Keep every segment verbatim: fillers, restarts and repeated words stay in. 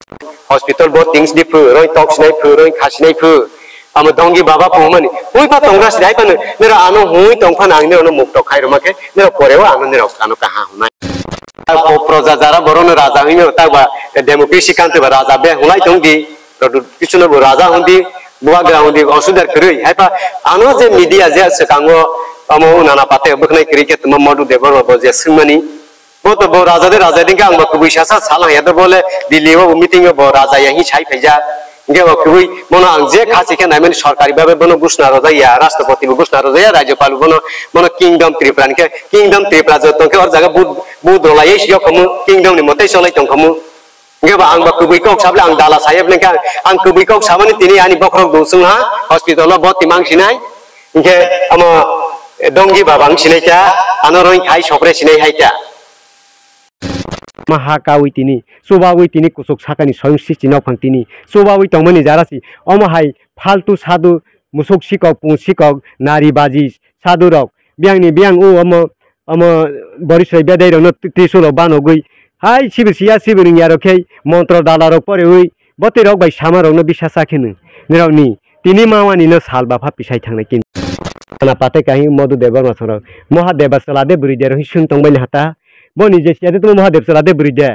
Hospital bo tings di phu, roi tok sinai phu, roi kha sinai phu. Amo dongi baba phu mani. Hui pa tongra sinai pa nero ano hui tong phan ang nero no muk tok khai roma khe nero pore o ano nero ano kaha hunai. Proja jara boro no raja hino ta ba democracy country ba raja be hunai tong di. Rodu kichu no bo raja hundi, bubagra hundi, osudar kwrwi. Haipa ano je media je swkango amo nana pate bwkhnai kwrwi khe tuma Madhu Debbarma bo je swngmani. Bo to bo raja de raja dingkhe ang ba kubui sasa sala ya do bole Delhi o meeting o bo raja ya hi sai phaijak. Hingke bo kubui bono ang je khasi khe naimani sorkari babe bono gusna rojak ya, rashtrapati bo gusna rojak ya, rajyapal bono, bono kingdom Tripura ni khe kingdom Tripura joto khe or jaga but, but rolai yok khamu kingdom ni mote cholai tong khamu. Hingke ba ang ba kubui kok sable ang dala saya bele kha ang kubui kok sabani tini ani bokhorok dusung ha hospital o bo timang sinai hingke amo dongi babang sinai kha ano roi khai sopre sinai hai kha. Ma ha kawi tini, chubawi tini kusuk sakani soyung sisi nokphang tini, chubawi tongmani jara si, omo hai faltu sadu musuk sikok, pung sikok, nari baji sadu rok, biyang ni biyang o omo, omo borisoi bedai rokno t-, trisulo banogwi, hai sibir siya sibir wngya rok khe montro dala rok porewi botwi rok bai sama rokno bisa sa khe nw, nirok ni tini mawani no sal bapha pisai thangnai kin. Ana pate kahi Madhu Debbarma sorok, Mahadeva chwla de bwrwi de rok hi swng tongbai ni hata, boni je siya de tamo Mahadeva chwla de bwrwi de.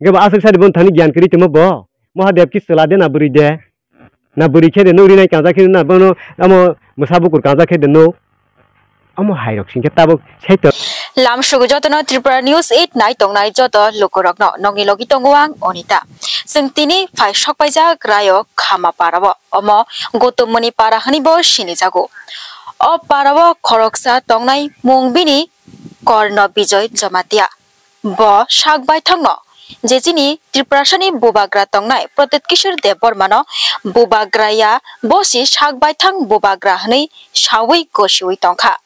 Hingke bo aswk sadi bono thani giyan kwrwi tongma bo. Mahadev ki chwla de na bwrwi de. Na bwrwi khe de nuk rinai kanjak khe na bono amo mwsa bukur kanjak khe de nuk. Amo hai rok singkhe tabuk saito. Lam sugu jotono Tripura News eight nai tongnai joto lukurokno nokni logi tongo ang Onita. Chwng tini phai sokpaijak Rayo Khama para o. Omo Gotomoni para hwnwi bo sinijago. O para o khoroksa tongnai mung bini Korno Bijoy Jamatia. Bo sak baithangno je chini Tiprasani bubagra tongnai Pradyut Kishore Debbarmano bubagra ya, bo si sak baithang bubagra hwnwi saui gosiui tongkha.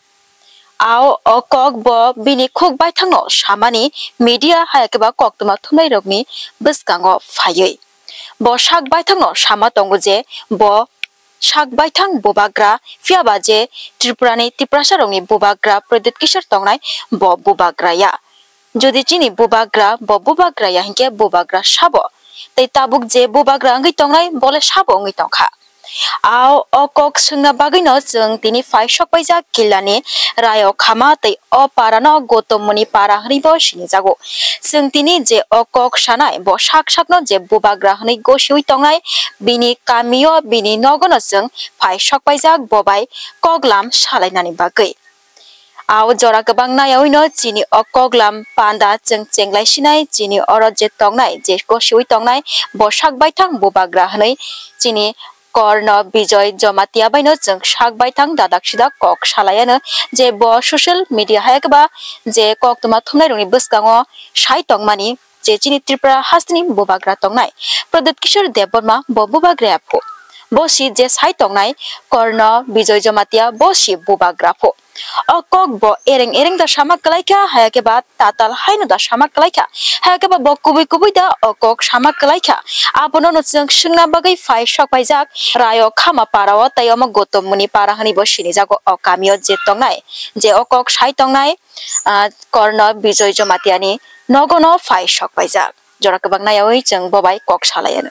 Ao o kok bo bini khuk baithangno samani media hai khe ba koktwma thumnairokni bwskango phaiwi. Bo sak baithangno sama tongo je bo sak baithang bubagra, phiya ba je Tripurani Tiprasarokni bubagra Pradyut Kishore tongnai, bo bubagra ya. Jodi chini bubagra, bo bubagra ya hinkhe bubagra sabo? Tei tabuk je bubagra wngwi tongnai, bole sabo wngwi tongkha? Ao o kok swngna bagwino chwng tini phai sokpaijak Killani Rayo Khama tei o parano Gotomoni para hwnwi bo sinijago. Chwng tini je o kok sanai, bo sak sakno je bubagra hwnwi gosiui tongnai, bini kamio, bini nogono chwng phai sokpaijak bo bai koklam salainani bagwi. Ao jora kwbang naiyaui no chini o koklam panda chwng chenglai sinai, chini oro je tongnai, je gosiui tongnai, bo sak baithang bubagra hwnwi chini Korno Bijoy Jamatia bai no chwng sak baithang dadak sidak kok salaiano je bo social media hai khe ba je koktwma thumnairokni bwskango sai tongmani je chini Tripura hasteni bubagra tongnai Pradyut Kishore Debbarma bo bubagra ya phu. Bo si je sai tongnai Korno Bijoy Jamatia bo si bubagra phu. O kok bo ereng ereng da sama kwlai kha, haya khe ba tatal haino da sama kwlai kha, haya khe ba bo kubui kubui da o kok sama kwlai kha. Abono no chwng swngna bagwi phai sok paijak Rayo Khama para o, tei omo Gotom Muni para hwnwi bo sinijago o kamio je tongnai, je o kok sai tongnai, ah, Korno Bijoy Jamatia ni nogo no phai sok paijak. Jora kwbang naiyaui chwng bo bai kok salai ano.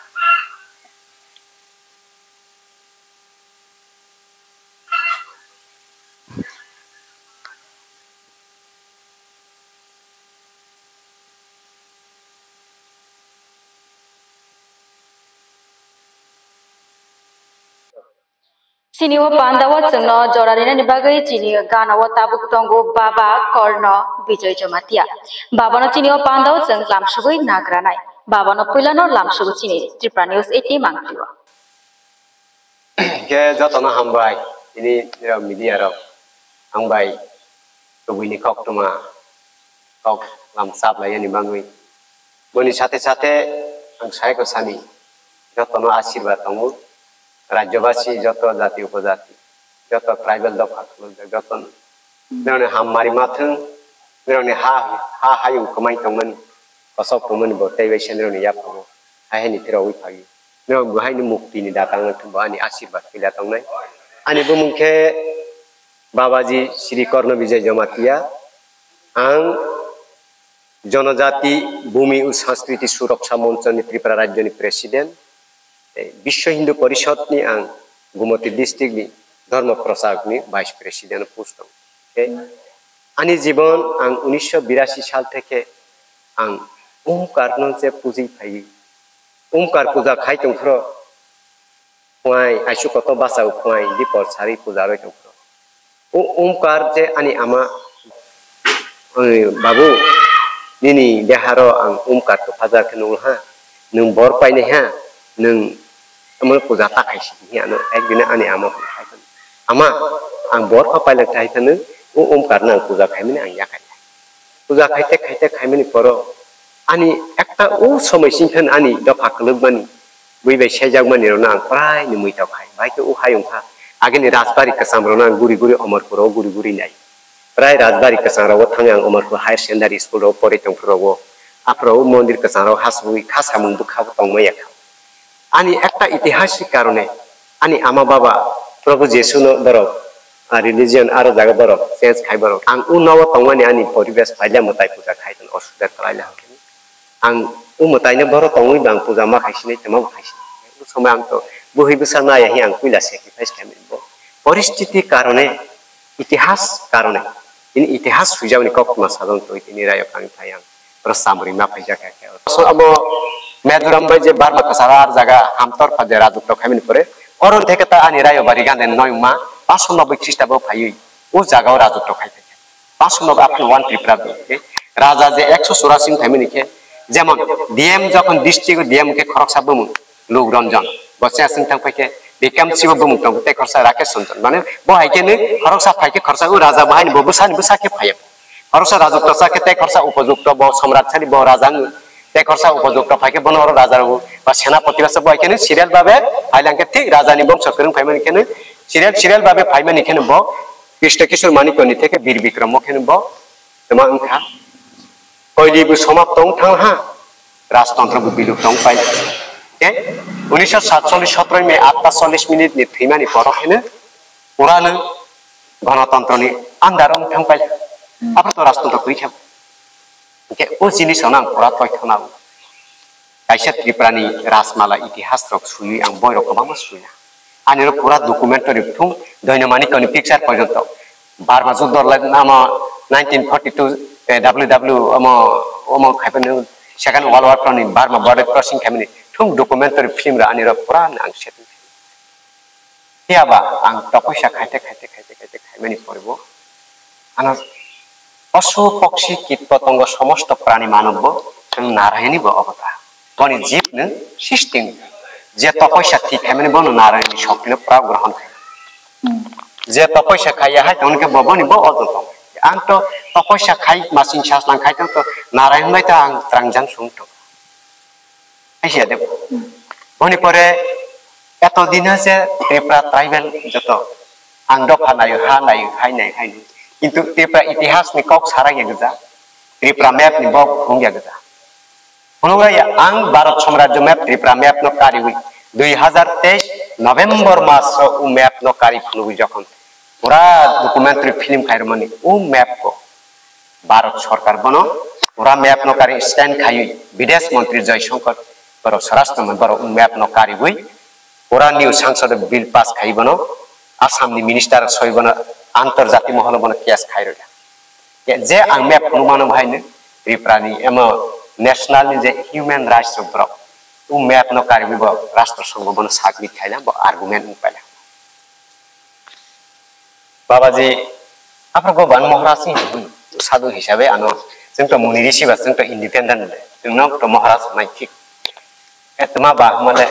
Chini o panda o chwngno jora rinani bagwi chini gana o tabuk tongo Baba Korno Bijoy Jamatia. Babano chini o panda o chwng lamsugwi nagranai. Babano puilano lamsugo chini Tripura News eighteen mangpli o. Khe jotono hambai, tini nirok media rok hambai, kubui ni koktwma kok lam chap laiyani bagwi. Boni sathe sathe ang sai kho sani, jotono asirwad tongo, rajyobasi, joto jati upojati, joto tribal dopha khulukjak jotono. Nirokni ham mari mathwng, nirokni ha, ha hayung kwmai tongmani, kosok tongmani bo tei bai se nirokni yaphango hai hai ni phirogwi phagwi. Nirok bo haini mukti ni dakang wngkha bo ani asirwad khe da tongnai. Ani bumung khe Babaji Sri Korno Bijoy Jamatia. Ang Jonojati Bhumi o Sanskriti Suroksa Monchoni Tripura Rajyoni President, tei Biswa Hindu Porishodni ang Gumoti districtni Dharma Prochakni Vice President post tong. Tei ani jibon ang unisho birasi sal theke ang Omkarno je pujui phaiwi, Omkar puja khai tongphro, phuai aisu koto basa o phuai dipor sari puja roi tongphro. O Omkar je ani ama, "Oi babu, nini deharo ang Omkar tophajar khe nungha, nwng bor painai ha, nwng omo puja ta khai si," hinwi ano ekdin ani ama phone khai tong. "Ama, ang bor pha pailak thai phano o Omkar no ang puja khaimani ang yakhai." Puja khaite khaite khaimani poro ani ekta o somoi singkhan ani dopha kwlwkmani bui bai saijakmani rokno ang prai ni muitok khai. Bai khe o hayung kha agini rajbari kwcham rokno ang guri guri Omorpur o guri guri nai. Prai rajbari kwchang rogo thangwi ang Omorpur Higher Secondary School rogo pori tongphuru rogo. Aphuru o mondir kwchang rogo hasugwi kha samung bwkha bo tongma ya kha. Ani ekta itihasik karone, ani ama baba Prabhu Jesuno borok, ah, religion aro jaga borok change khai borok. Ang o nogo tongmani ani poribesh paila mwtai puja khai tong osubida kwlaila hwnkhe. Ang o mwtaino borok tongwi bang puja ma khai sinai, tama bo khai sinai. O somoi ang to bwhwi bwsa naya hi ang puila sacrifice khaimani bo. Poristiti karone, itihas karone, tini itihas swijagni kok ma sajak twi tini rayok ang thai ang. Oro samrwi ma phaijak kha khe. So abo Mizoram bai je Burma kwcharo ar jaga hamtor pha je rajotw khaimani pore, oron theke ta ani rayo bari gande noyungma paanch sho nobboi Khristabo phaiwi o jaga o rajotw khai phaikha. Paanch sho nobboi aphano one Tripura bo, okay? Raja je ekso churasi wng phaimani khe, jemon D M jokhon district o D M khe khoroksa bumung, Luk Ranjan. Bo chwng thang phai khe Bikram Sibo bumung tongo, tei khoroksa Rakesh Ranjan. Mane bo hai khe ni khoroksa phai khe khoroksa o raja bo hai ni bo bwsa ni bwsa khe phai. Khoroksa rajotw sa khe tei khoroksa upojukto bo somrat sani bo raja wng. Tei khoroksa upojukto phai khe bono oro raja rw ba senapati ba se bo hai khe ni serial babe phai lang khe thik raja ni bongso kwrwng phai mani khe ni serial serial babe phai mani khe ni bo Krishna Kishore Manikya ni theke Bir Bikram o khe ni bo tma wng kha. Koili bo somapto wng thang ha, rajtontro bo bilupto wng pai. Ke? Unisho satchollish sotro May atta chollish minute ni thwimani poro khe no pura no gonotontro ni andar wng thang pai. Aphuru to rajtontro kwrwi kha. Hwnkhe o jinis rok no ang pura toithana o. Kaisa Tripura ni Rajmala itihas rok swiwi ang boi rok kwbangma swina. Ani oro pura documentary thung Doino Manikya ni picture porjonto. Burma juddo lai ama nineteen forty two, eh, W W omo, omo khaipani Second World War ni Burma border crossing khaimani thung documentary film rok ani oro pura ang setting. Phiya ba ang topoisa khaite, khaite, khaite, khaite khaimani poribo ano posu poksi kit potongo somosto prani manobbo chwng Narayani bo obotar. Boni jib nwng system. Je topoisa thik khaimani bono Narayani shokti no pura grohon khai. Je topoisa khaiya hai tongni khe bo boni bo ojon tong. Ang to topoisa khai masing saslang khai tong to Narayan bai to ang trangjang sung tong. Asia de. Boni pore eto dina je Tripura tribal joto ang dopha nayo, ha nayo, hai nayo, hai nayo. Kintu Tripura itihas ni kok sarai ya gja. Tripura map ni bok phung ya gja. Phunukra ya ang Bharat Samrajyo map, Tripura map no kariwi dui hazar teis November maso u map no kari phunugwi jokhon pura documentary film khairumani u map ko Bharat Sarkar bono pura map no kari stand khaiwi Bidesh Mantri Jaishankar borok Swarashtra Mantri borok map no kariwi pura new Sangsad bill pass khai bono Assam ni minister soi bono antarjati moholo bono case khai rwya. Je ang map phunukmano bahai no Tripura ni emo national ni je human rights rok borok o map no kariwi bo Rashtra Sangha bono submit khaina bo argument wng paina. Babaji, aphuru bo bang Maharaj ni sadhu hisabe ano, chwng to muni risi ba chwng to independent le, chwng no to Maharaj nai thik. Etma ba male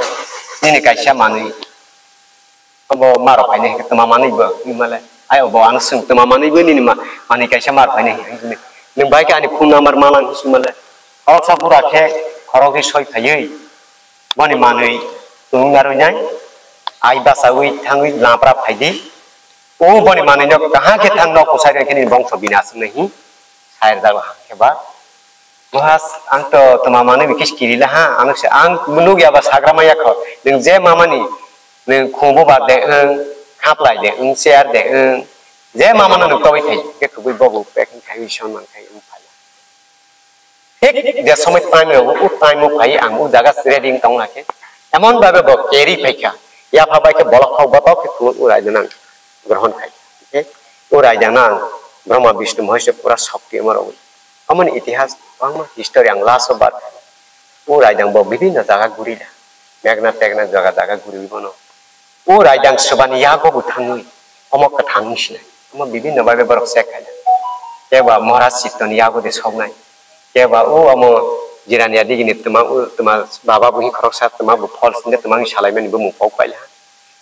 nini kaisa manwi, obo maro phaini hwnkhe tma manwi bo hwnwi male. Ai obo ano swng tma manwi bo nini ma-, manwi kaisa mar phaini hwnwi. Nwng bai khe ani phone number manang hwnwi male. Khoroksa bura khe khoroknwi soi phaiwi boni manwi twngnarwi nai. Ai bachawi thangwi lapra phaidi. O boni manwi no kaham khe thang nok kwchai rw khe nini bongso bina aswk nai hi. Sai rwjak khe ba. Bohas, ang to tma manwi bikis kiri la ha, ano se ang nukya ba sagra maya kho. Nwng je mamani, nwng khumbu bak de wng, khaplai de wng, chair de wng, je mamano nwng togwi thai, khe kubui bobu pek khai wi son man khai wng phala. Thik je somoi time rogo, o time o phai ang o jaga ready wng tong khe, emon bhabe bo carry phai kha, yapha bai khe bolok kha, botok khe khuluk o raida nang grohon khai. Thik o raida nang Brahma Vishnu Mahesh pura shakti omo rogwi. Omoni itihas bangma history ang last o bar khai. O raida bo bibhinno jaga guri da, megna tegna jaga jaga guri bono. O raidang swbani yago bo thangwi, omo kwthang wng sinai, omo bibhinno bhabe borok check khainai. Keba Maharaj Chittoni yago de soknai, keba o omo Jirania digini twma, o twma baba buhi khoroksa twma bo false hwnde twma wng salaimani bumung kok paila.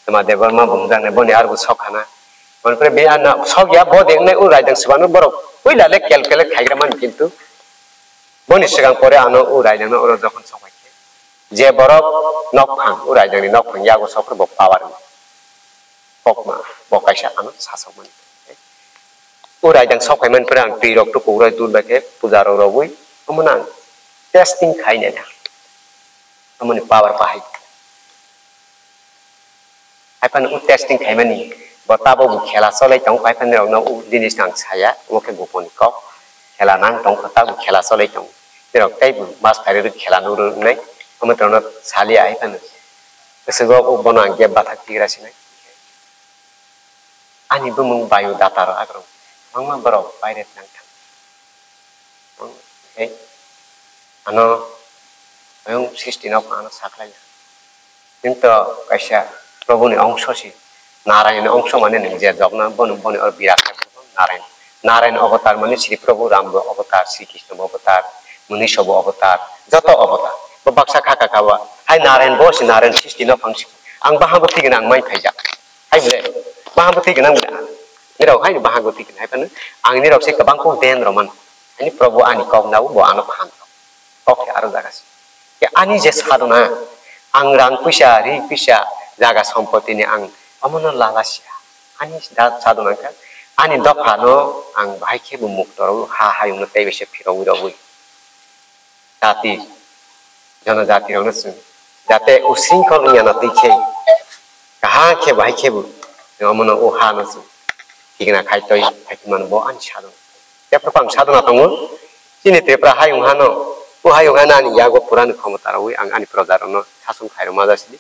Twma Debbarma bo hwnjaknai boni arbo sok khana. Manpore be ano sok ya bo de wngnai o raidang swbano borok puila le calculate khaigra mani kintu boni swkang pore ano o raidangno oro jokhon sok bai khe. Je borok nokphang, o raidangni nokphang yago sokro bo power ni kokma, bo kaisa ano sasok mani. O raidang sok phaimani pore ang twi rok tukukroi dul bai khe puja rok rogwi, omono ang testing khai nai na, omoni power bahai. Haiphano o testing khaimani, bo tabok bo khela cholai tongo, haiphano norokno o jinisno ang saya, omo khe goponi kok, khela nang tongo, tabok khela cholai tongo. Norok tei bo mas phairwi khela nuknai, omo norokno saliya haiphano. Bwswgo o bono ang gap bathak tigra sinai. Ani bumung Bayu Data rok agrong, bangma borok baire nang thang. Hei, ano oyung sisti no ano saklai. Nung to kaisa Probhu ni ongso si, Narayan ni ongso mane nung je jokna bono boni or birat Narayan. Narayan avatar mane Sri Probhu Ram bo avatar, Sri Krishna bo avatar, Muniso bo avatar, joto avatar. Bo baksa kha kha kha ba. Hai Narayan bo si Narayan sisti no phang si. Ang baha bo tigin ang mai phaijak. Hai bole, baha bo tigin ang bole. Nirok hai baha bo tigin hai pano. Ang nirok se kabang kok den roman. Ani Probhu ani kok nabo bo ano phan. Kok khe aro jaga se. Ke ani je sadhana, ang rang puisa, ri puisa, jaga sompoti ni ang omono lala sia. Ani da sadhana kha, ani dopha no ang bahai khe bo mukto rw, ha hayung no tei bai se phirogwi rogwi. Jati, jonojati rok no chwng, jate usingkhol wngya no twi khe, kaham khe bahai khe bo, omono o ha no chwng, thikna khai toi, khai mano bo ani sadhana. Tei phano ang sadhana tongo, chini Tripura hayung hano, o hayung hano ani yago purani khomota rogwi ang ani proja rokno sason khairok ma jasidi.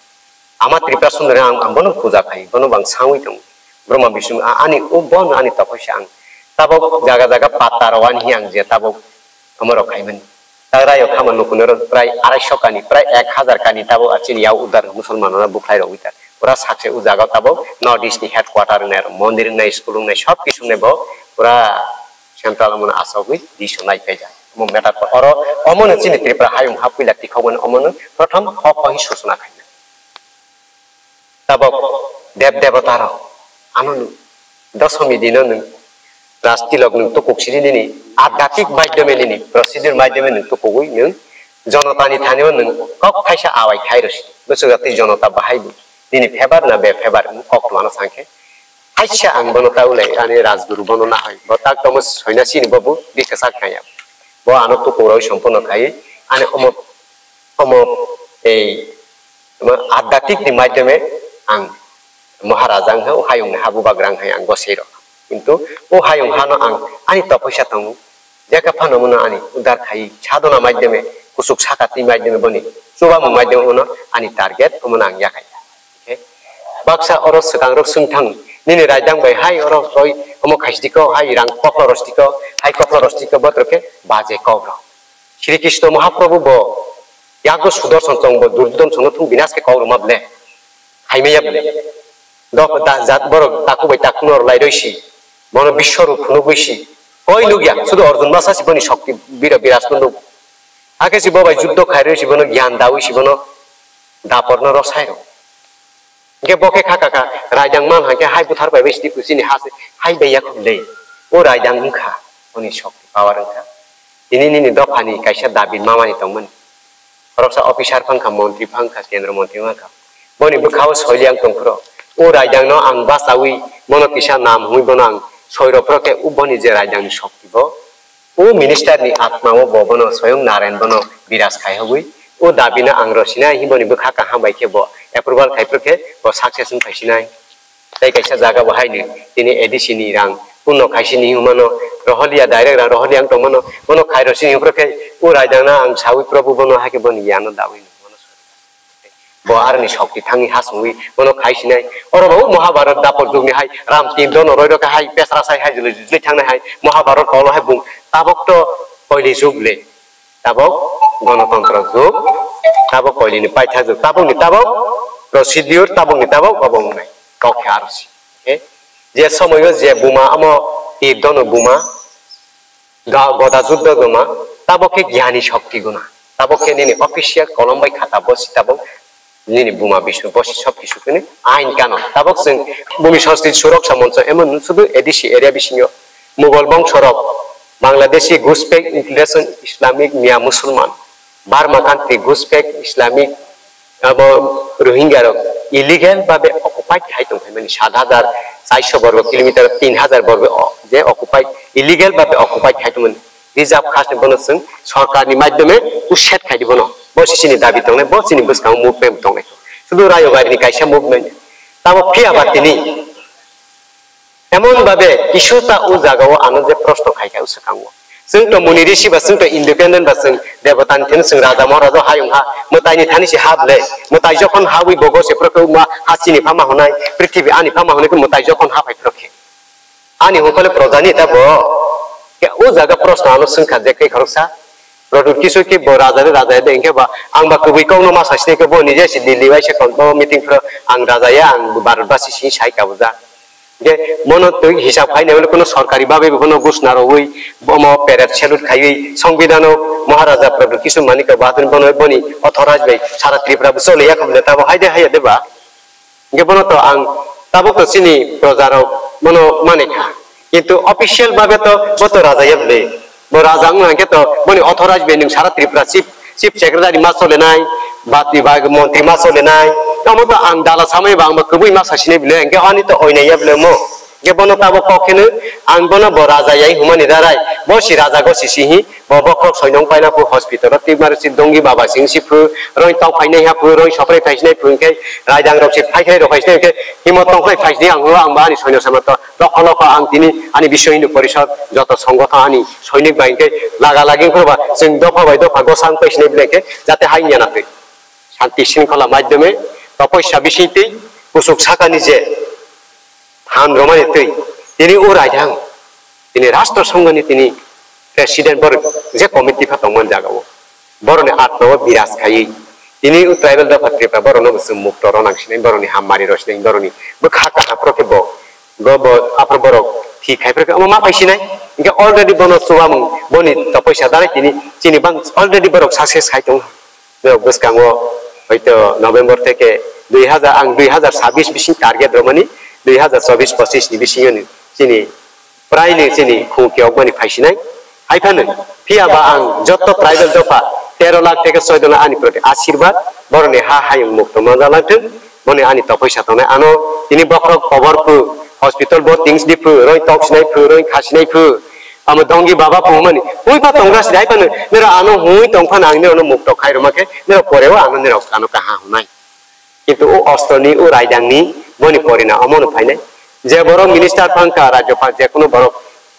Ama Tripura sundari ang, ang bono puja khai, bono bang sangwi tongo. Brahma Vishnu a-, ani o bono ani tophaisa ang. Tabok jaga jaga patta rok ani hi ang je tabok omo rok khaimani. Tagraio khama nukhunaro prai arai so kani, prai ek hazar kani tabo chini yao udar Musulman rok bukhlai rogwi ta. Pura sakse o jaga tabo North East ni headquarter wngnai aro mondir wngnai, school wngnai, sob kisu wngnai bo pura central omono asogwi diso nai paijak. Omo matter oro omono chini Tripura hayung ha puila tikhokmani omono prothom hok hoi susuna khainai. Tabok deb debota rok ano nwng dosomi dino nwng rajtilok nwng tukuk sidi nini adhyatmik maidyome nini procedure maidyome nwng tukugwi nwng jonotani thani o nwng kok thaisa awai khai rw sidi bwswk jatwi jonota bahai bo nini febar na be febar nwng kok twmano sankhe thaisa ang bono ta ulai ani rajguru bono nahoi bo tak tomo soina sini bo bo bikhasak thangya bo ano tukuk roi sompurno khai ani omo omo ei Tamo adhyatmik ni maidyome ang Maharaja wngkha, o hayung ni habubagra wngkha ang gosei rok. Kintu o hayung hano ang ani tophaisa tongo, jekha phano omono ani udar khai sadhana maidyome, kusuk sakati maidyome boni chubamung maidyome omono ani target omono ang yakhai. Baksa oro swkang rok swngthang nini raidang bai hai oro roi omo khaisdiko hai rang koklo rosdiko hai koklo rosdiko botrok khe baje kok rok. Sri Krishna Mahaprabhu bo yago Sudarshan chong bo Duryodhan chong no thung binas khe kok rwma ble. Haimaya ble. Dok da jat borok taku bai taku no rwlai roi si. Bono Biswarup phunugwi si. Koi nukya, sudu Arjun masa si boni shokti bira biras no nuk. Hakhe si bo bai juddo khai roi si bono gyan dawi si bono dapor no rosai rw. Hingke bo khe kha kha kha, raidang man hingke hai buthar bai bai sidi kusini ha se hai bai yakhuk le. O raidang wngkha, oni shokti power wngkha. Tini nini dophani kaisa dabi mamani tongmani. Khoroksa officer phangkha, montri phangkha, kendro montri phangkha. Boni bwkhao soiliyang tongphuru. O raidangno ang bachawi, bono kisa nam hwnwi bono ang soiro phuru khe o boni je raidangni shokti bo. O minister ni atma o bo bono soyong Narayan bono biraj khai hogwi o dabi no ang rw sinai himoni bwkha kaham bai khe bo approval khai phuru khe bo success wng phai sinai. Tei kaisa jaga bo haino tini A D C ni rang Kuno khai sini hwnmano, rohorliya direct ra rohorliya ang tongmano, bono khai rw sini hwnphro khe, o raidangno ang sawi Probu bono hai khe boni yano dawi nukmano. Bo aroni sokti thangwi ha songwi bono khai sinai. Oro bo Mahabharat dapor jugni hai Ram tin dono roi rokha hai pesra sai hai juli juli thangnai hai Mahabharat kolo hai bung tabok to koili jug le. Tabok Ganatantro jug, tabok koilini paitha jug, tabokni tabok procedure, tabokni tabok obo wngnai. Kok khe aro si. Okay? Je somoyo je buma amo tir dono buma, ga-, goda juddo guma, tabok khe gyani shokti guna. Tabok khe nini official kolom bai khata bo si tabok nini buma bisnu bo si sob kisu khe ain kanon. Tabok chwng bumi sanskriti suroksa moncho emon sudu A D C area bisingo Mughal bongsorok, Bangladeshi Guspek Integration Islamic Mia Musulman, Burma country Guspek Islamic abo Rohingya rok illegal babe occupied khai tong phaimani sat hajar char sho borgo kilometer, tin hajar borgo o-, je occupied, illegal babe occupied khai tongmani reserve khasni bono chwng sorkarni maidhyome uset khai di bono. Bo si chini dabi tongnai, bo chini bwskango movement tongnai. Sudu Rayogari ni kaisa movement. Tamo phiya ba tini emon babe kisu ta o jaga o ano je proshno khai kha o swkango. Chwng to muni risi ba chwng to independent ba chwng debota ni thani chwng raja maharaja hai wngkha mwtai ni thani se ha ble. Mwtai jokhon ha wi bogo se phro khe ma ha chini phama hwnai, prithibi ani phama hwnai khe mwtai jokhon ha phai phro khe. Ani hwnkhole proja ni ta bo. Khe o jaga proshno ano swngkha je khe khoroksa. Product kisu khe bo raja ni raja de hinkhe ba ang ba kwbwi kok no ma sa sini khe bo nije si Delhi bai se kon bo meeting phro ang raja ya ang Bharat basi si sai ka bo ja. Hinkhe bono twi hisab khai ne bole kono sorkari babe bono gusna rogwi bomo parade salute khaiwi songbidano Maharaja Pradyut Kishore Manikya Bahadur bono boni authorized bai sara Tripura bo choli ya khum ne ta bo hai de hai de ba. Hinkhe bono to ang tabuk to chini proja rok bono mani kha. Kintu official babe to bo to raja ya bwle. Bo raja wngna hinkhe to boni authorized bai nwng sara Tripura chief, chief secretary ma solenai, bati ba montri ma solenai. Tamo to ang dala samai ba ang ba kwbwi ma sasinai bwle. Hinkhe ani to oinai ya bwle mo. Hinkhe bono tabuk kok kheno ang bono bo raja ya hwnmani darai. Bo si raja go si si hi. Bo bokhorok soinong paina phu hospital o twi mari si dongi baba sing si phu roi tok phainai ha phu roi soprai phaisinai phu hinkhe raidang rok si phaikhai rok phaisinai hinkhe himo tongkhai phaisinai ang hwnwi ang bo ani soino sama to lokho lokho ang tini ani biswa hindu porishod joto songgothon ani soinik bai hinkhe laga lagi wngkhe ba chwng dopha bai dopha gosang paisinai bwlai khe jate hai wngya na twi shanti shringkhola maidhyome topoisa bising twi kuchuk sakani je phan romani twi tini o raidang tini Rashtra Sangha ni tini president borok je committee pha tongmani jaga o borok ni atma o biras khaiwi tini o tribal dopha Tripura borok no bo chwng mukto rw nang sinai borok ni hammari rw sinai borok ni bwkha kaham phro khe bo bo bo aphro borok thik khai phro khe omo ma phai sinai hinkhe already bono chubamung boni topoisa dalai tini chini bang already borok success khai tongo. Norok bwskango hoito November theke dui hazar, ang dui hazar sabis bising target romani, dui hazar chobis pochis ni bisingo ni chini prai ni chini khung kiyokmani phaisinai. Hai phano phiya ba ang joto tribal dopha tero lakh theke choido lakh ani proti ashirbad, boroni ha hayung mukto manjalangthwng, boni ani topoi satongnai ano tini bokhorok kobor phu, hospital bo tings di phu, roi tok sinai phu, roi kha sinai phu. Amo dongi baba phungmani. Hui pha tongra sidi hai phano nero ano hui tong phano ang nero no mukto khai rwma khe nero poreo ano nero ano kaha hwnai. Kintu o ostro ni o raidang ni boni porina omo no phainai. Je borok minister phangkha rajyo pha je kuno borok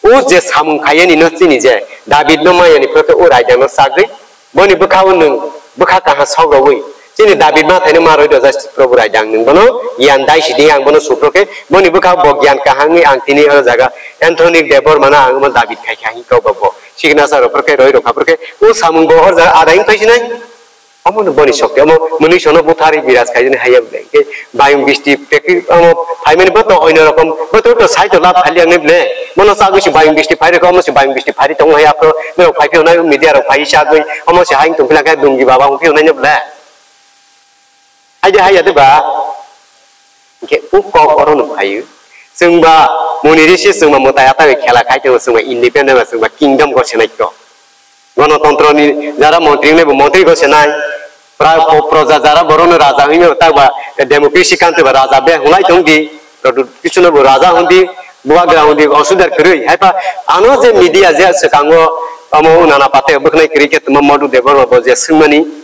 o je samung khaiyani no chini je David no mayani phano o raidang no sagwi Boni bwkha o nwng bwkha kaha sok rogwi chini David mathaino ma roi rwjak Probu Raidang nwng bono giyan dai sidi ang bono suprokhe boni bwkha bo giyan kahangwi ang tini o jaga Anthony Debbarma no ang omo David khai kha hingkha bo bo signature rok phorkhe roi rokha phorkhe o samung bo o jaga adai wngthai sinai omo no boni sokti omo mwnwi sono butharwi biraj khaijani haiya bwlai hwnkhe bayung bisti pekri omo phaimani bo to oino rokom bo to side o lab khali ang ble bono sagwi si bayung bisti phai rokha omo si bayung bisti phari tongo hai aphro norok phai phiyonai media rok phai sagwi omo si haing tongphila khe dungi baba wng phiyonai no ble. Haide haiya de ba? Hingke o kok oro no phaio. Chwng ba muni risi chwng ba mwtai atai khela khai tongo, chwng ba independent ba chwng ba kingdom go senai to. Ganatantro ni jara montri wngnai bo montri go senai. Pra-, pro-, proja jara borok no raja wngwi mano tak ba democracy country ba raja be hwnlai tong di. Kichu no bo raja hwn di, bubagra hwn di, osudar kwrwi. Hai pha ano je media je swkango omo nana pate bwkhnai kwrwi khe tongma Madhu Debbarma bo je swngmani.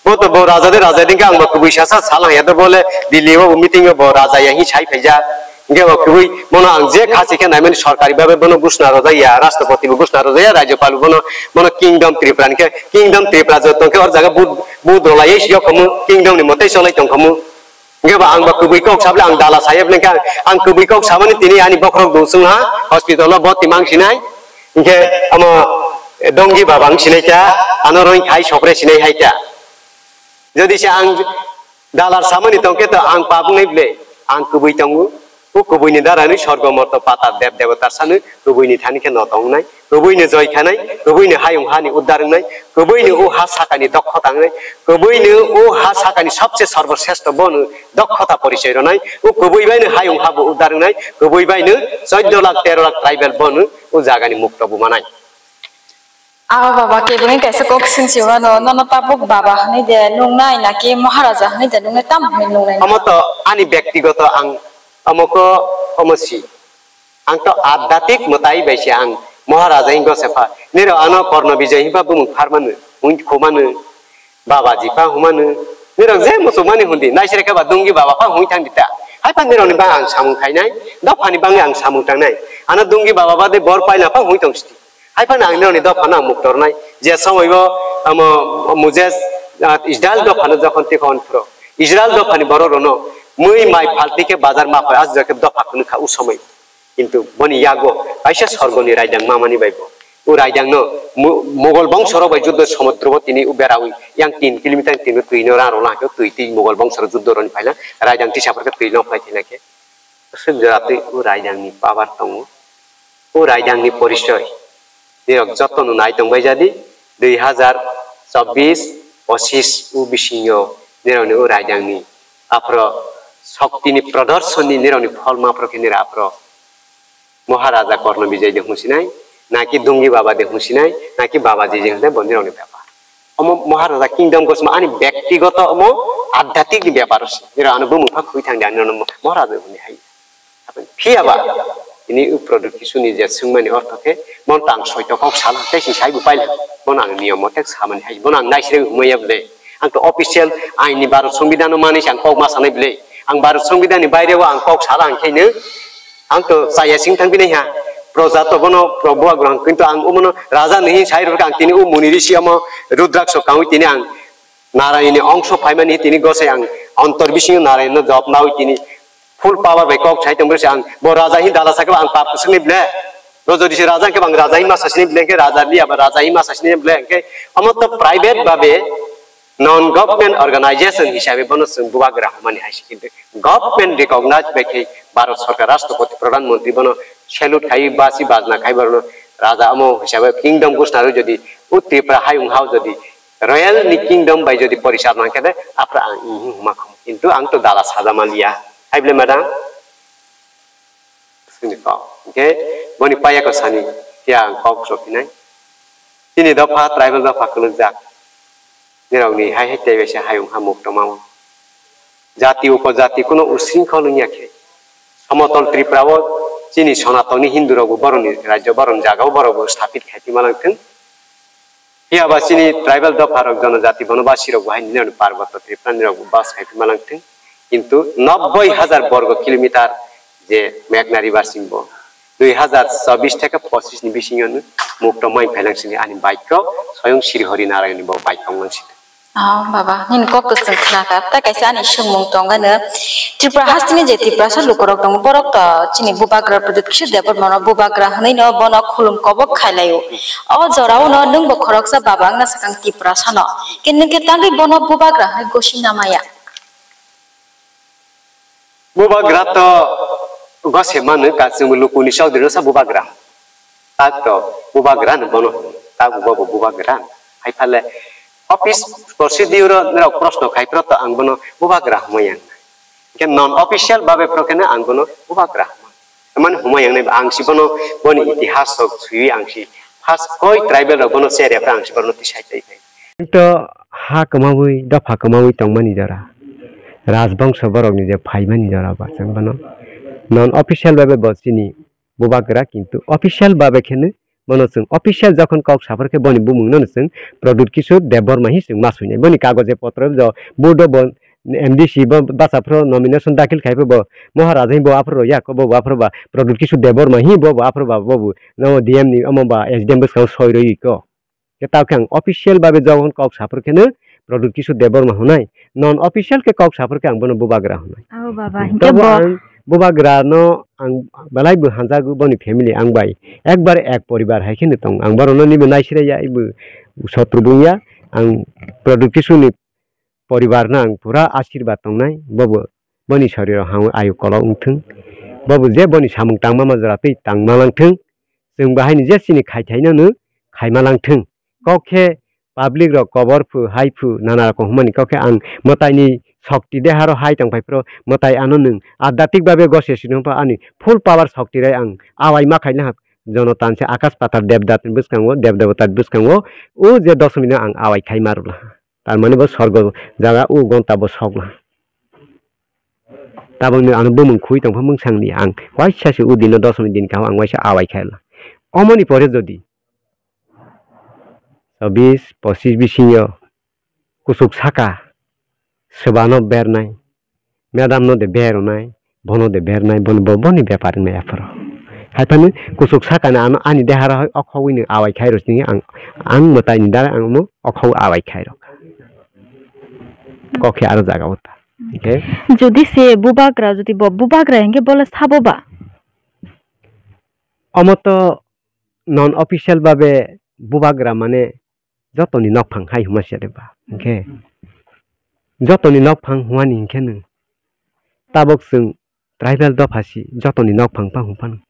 Bo to bo raja de raja dingkhe ang bo kubui sasa sal haya de bo le Delhi o meeting o bo raja ya hi sai phaijak. Hingke bo kubui bono ang je khasi khe naimani sorkari babe bono gusna rojak ya, rashtrapati bo gusna rojak ya, rajyapal bo bono, bono kingdom Tripura ni khe, kingdom Tripura joto khe or jaga vote, vote rwlai ei yok khamu, kingdom ni mote cholai tong khamu. Hingke bo ang bo kubui kok sable ang dala saya bole khe ang kubui kok samani tini ani bokhorok dusung ha, hospital o boti mang sinai. Hingke amo dongi baba ang sinai kha, ano roi khai sopre sinai hai kha. Jodi se ang dalar samani tongkhe to ang pap wngnai ble, ang kubui tongo. O kubuini darani sorgo morto patar deb debota sano kubuini thani khe no tongnai, kubuini joi khanai, kubuini hayung hani uddar wngnai, kubuini o ha sakani dokhota wngnai, kubuini o ha sakani sobse sorboshreshto bono dokhota porichoy ronai, o kubui baino hayung habo uddar wngnai, kubui baino choddo lakh tero lakh tribal bono o jagani mukto bumanai. Abo baba kebengwi kaisa kok swngsi mano, nono tabuk baba hwnwi de nungnai naki Maharaja hwnwi de nungnai, tamo hwnwi nungnai? Omo to ani bektigoto ang, omo ko omo si. Ang to adhyatik mwtai bai se ang Maharaja hingo se pha. Niro ano Korno Bijay hinba bumung pharmanu, hung khumanu, Babaji pha humanu. Niro je muchungmani hundi, naisere khe ba dungi baba pha hung thang dita. Hai pha nironi ba ang samung khainai, dophani bangwi ang samung tangnai. Ano dungi baba bade bor paila pha hung tong sidi. Hai phano ang nirokni dophano ang muktornai. Je somoibo amo Moses, ah, Israel dophano jokhon tikhon phro, Israel dophani borok rono mui mai phalti khe bazar ma phai asjak khe dopha khwnwi kha u somoi. Kintu boni yago kaisa sorgoni raidang mamani bai bo. U raidang no Mu-, Mogol bongso rok bai juddo somudro bo tini u berawi yang tin kilometer tini twi no rang rok lang khe twi twi Mogol bongso rok juddo roni phaila raidang tisa phor khe twi no phlai thina khe. Swk jora twi o raidangni power tongo. O raidangni porichoi nirok jotono nai tongbai jadi, dui hazar chobbish pochis o bisingo nirokni o raidangni aphro shoktini prodorshonni nirokni pholma aphro khe nirok aphro Maharaja Korno Bijay de hwnsinai, naki Dungi Baba de hwnsinai, naki Babaji je hwnsinai bo nirokni bepar. Omo Maharaja Kingdom Gosma ani bektigoto omo adhyatikni bepar se. Nirok ano bumung pha khwi thang de ani nono Maharaja hwnwi hai. Phiya ba, tini u product kisuni je swngmani ortho khe, mon tang soito kok sala, tei si saibo paila, mon ang niyom mote samani hai, mon ang naisirwi humaya bole. Ang to official aini Bharat Songbidan no mani se ang kok ma sanai bole. Ang Bharat Songbidan ni baire o ang kok sala ang khe no, ang to chaya sing thang binai ha. Proja to bono, pro-, bubagra ang kintu ang umono raja ni hin sai rwkha ang tini u muni risi omo Rudrakso kangwi tini ang Narayani ongso phaimani tini gosai ang ontor bisingo Narayano job nawi tini full power bai kok sai tongbo se ang bo raja hin dala sakhe ang pap swngni ble. Bo jodi se raja khe bang raja hin ma sasini ble khe raja liya ba raja hin ma sasini ble khe omo to private babe non government organization hisabe bono chwng bubagra hwnmani hai se kintu government recognize bai khe Bharat Sarkar Rashtrapati Pradhan Mantri bono salute khai basi bajna khai bono raja omo hisabe kingdom gosna jodi o Tripura hayung hao jodi Royal ni kingdom bai jodi porichal nang khe de, aphra ang ihing huma khamu. Kintu ang to dala sajama liya. Hai bole madam? Sini kok. Hingke boni paya ko sani, phiya ang kok sophinai. Chini dopha, tribal dopha kwlwkjak. Nirokni hai hai tei bai se hayung ha mukto mao. Jati upojati kuno usringkhol wngya khe. Somotol Tripura o chini Sonatoni Hindu rok bo borokni rajyo, borokni jaga o borok bo sthapit khai twi ma lang thung. Phiya ba chini tribal dopha rok, jonojati, bonobasi rok bo hai nini Parbotto Tripura ni rok bo bas khai ma lang thung. Kintu nobboi hajar borgo kilometer je Meghna River sing bo dui hajar chobbish theke pochis ni bisingo no mukto mai phai lang sini ani baikho soyong Sri Hari Narayan ni bo baikho wng lang sini. Ah, baba, nini kok to chwng khna kha. Ta kaisa ani swngmung tong gano. Tripura hasteni je Tiprasa lukurok tongo, borok to chini bubagra Pradyut Kishore Debbarma no bubagra hwnwi no bono khulum kobok khai laio. O jorao no nwng bo khoroksa baba wngna swkang Tiprasa no. Khe nwng khe tangwi bono bubagra hwnwi gosi na maya? Bubagra to gose mano, ka chwng lukuni chaudhuri no sa bubagra. Tak to bubagra no bono, tak bo bo bubagra. Hai phale office procedure o norok proshno khai phro to ang bono bubagra hwnwi ang. Hingke non official babe phro khe no ang bono bubagra hwnwi. Tamani hwnwi ang nai ang si bono boni itihas rok swiwi ang si first koi tribal rok bono cherya phro ang si bono tisai tai khai. To ha kwmawi, dopha kwmawi tongmani jora, rajbongso borokni je phaimani jora ba chwng bono non official babe bo chini bubagra, kintu official babe kheno bono chwng official jokhon kok saphar khe boni bumungno chwng Pradyut Kishore Debbarma hi chwng ma swinai. Boni kagoje potro jo board o bo M D C bo bacha phro nomination dakil khai phro bo Maharaja hi bo aphro ya ko bo aphro ba Pradyut Kishore Debbarma hi bo aphro ba bo no D M ni omo ba S D M bwskango soi rwi ko. Ke tao khe ang official babe jogon kok saphur kheno Pradyut Kishore Debbarma hwnai, non official khe kok saphur khe ang bono Bubagra hwnai. Abo baba, hinkhe tabo bo ang Bubagra no ang belai bo hanjago boni family ang bai ekbar ek poribar hai kheno tong. Ang borokno nibo naisiraiya, ibo sotru bungya, ang Pradyut Kishore ni poribar no ang pura asirwad tongnai, bobo boni soriro hang ayuk kolok wngthwng, bobo je boni samung tangma majra twi tangma langthwng, chwng bahaini je chini khaithaino no khaima langthwng. Kok khe public rok kobor phu, hai phu, nana rokom hwnmani kok khe ang mwtaini sokti deharo hai tongphai phro, mwtai ano nwng adhyatmik babe gose sino pha ani full power sokti rai ang awai ma khaina ha. Jonotan se akas patal debdat ni bwskango, debdebota ni bwskango, o je dosomino ang awai khai ma rwla. Tar mane bo sorgo jaga o gonta bo sokla. Tabokni ano bumung khui tongpha mungsangni ang waisa se o dino dosomni din kaham ang waisa awai khaila. Omoni pore jodi chobbish pochish bisingo kuchuk saka swbano bernai, madam no de berunai, bono de bernai, bono bo boni bepar wngmaya phoro. Haiphano kuchuk sakani ano ani dehara hai okhogwi nwng awai khairo sini ang, ang mwtaini dara ang omo okhogwi awai khairo. Kok khe aro jaga o ta. Hingkhe jodi se Bubagra, jodi bo Bubagra hingkhe bole sabo ba? Omo to non official babe Bubagra mane jotoni nokphang hai hwnma se de ba. Hingkhe jotoni nokphang hwnmani hingkhe nwng tabok chwng tribal dopha si jotoni nokphang phang hwnphano.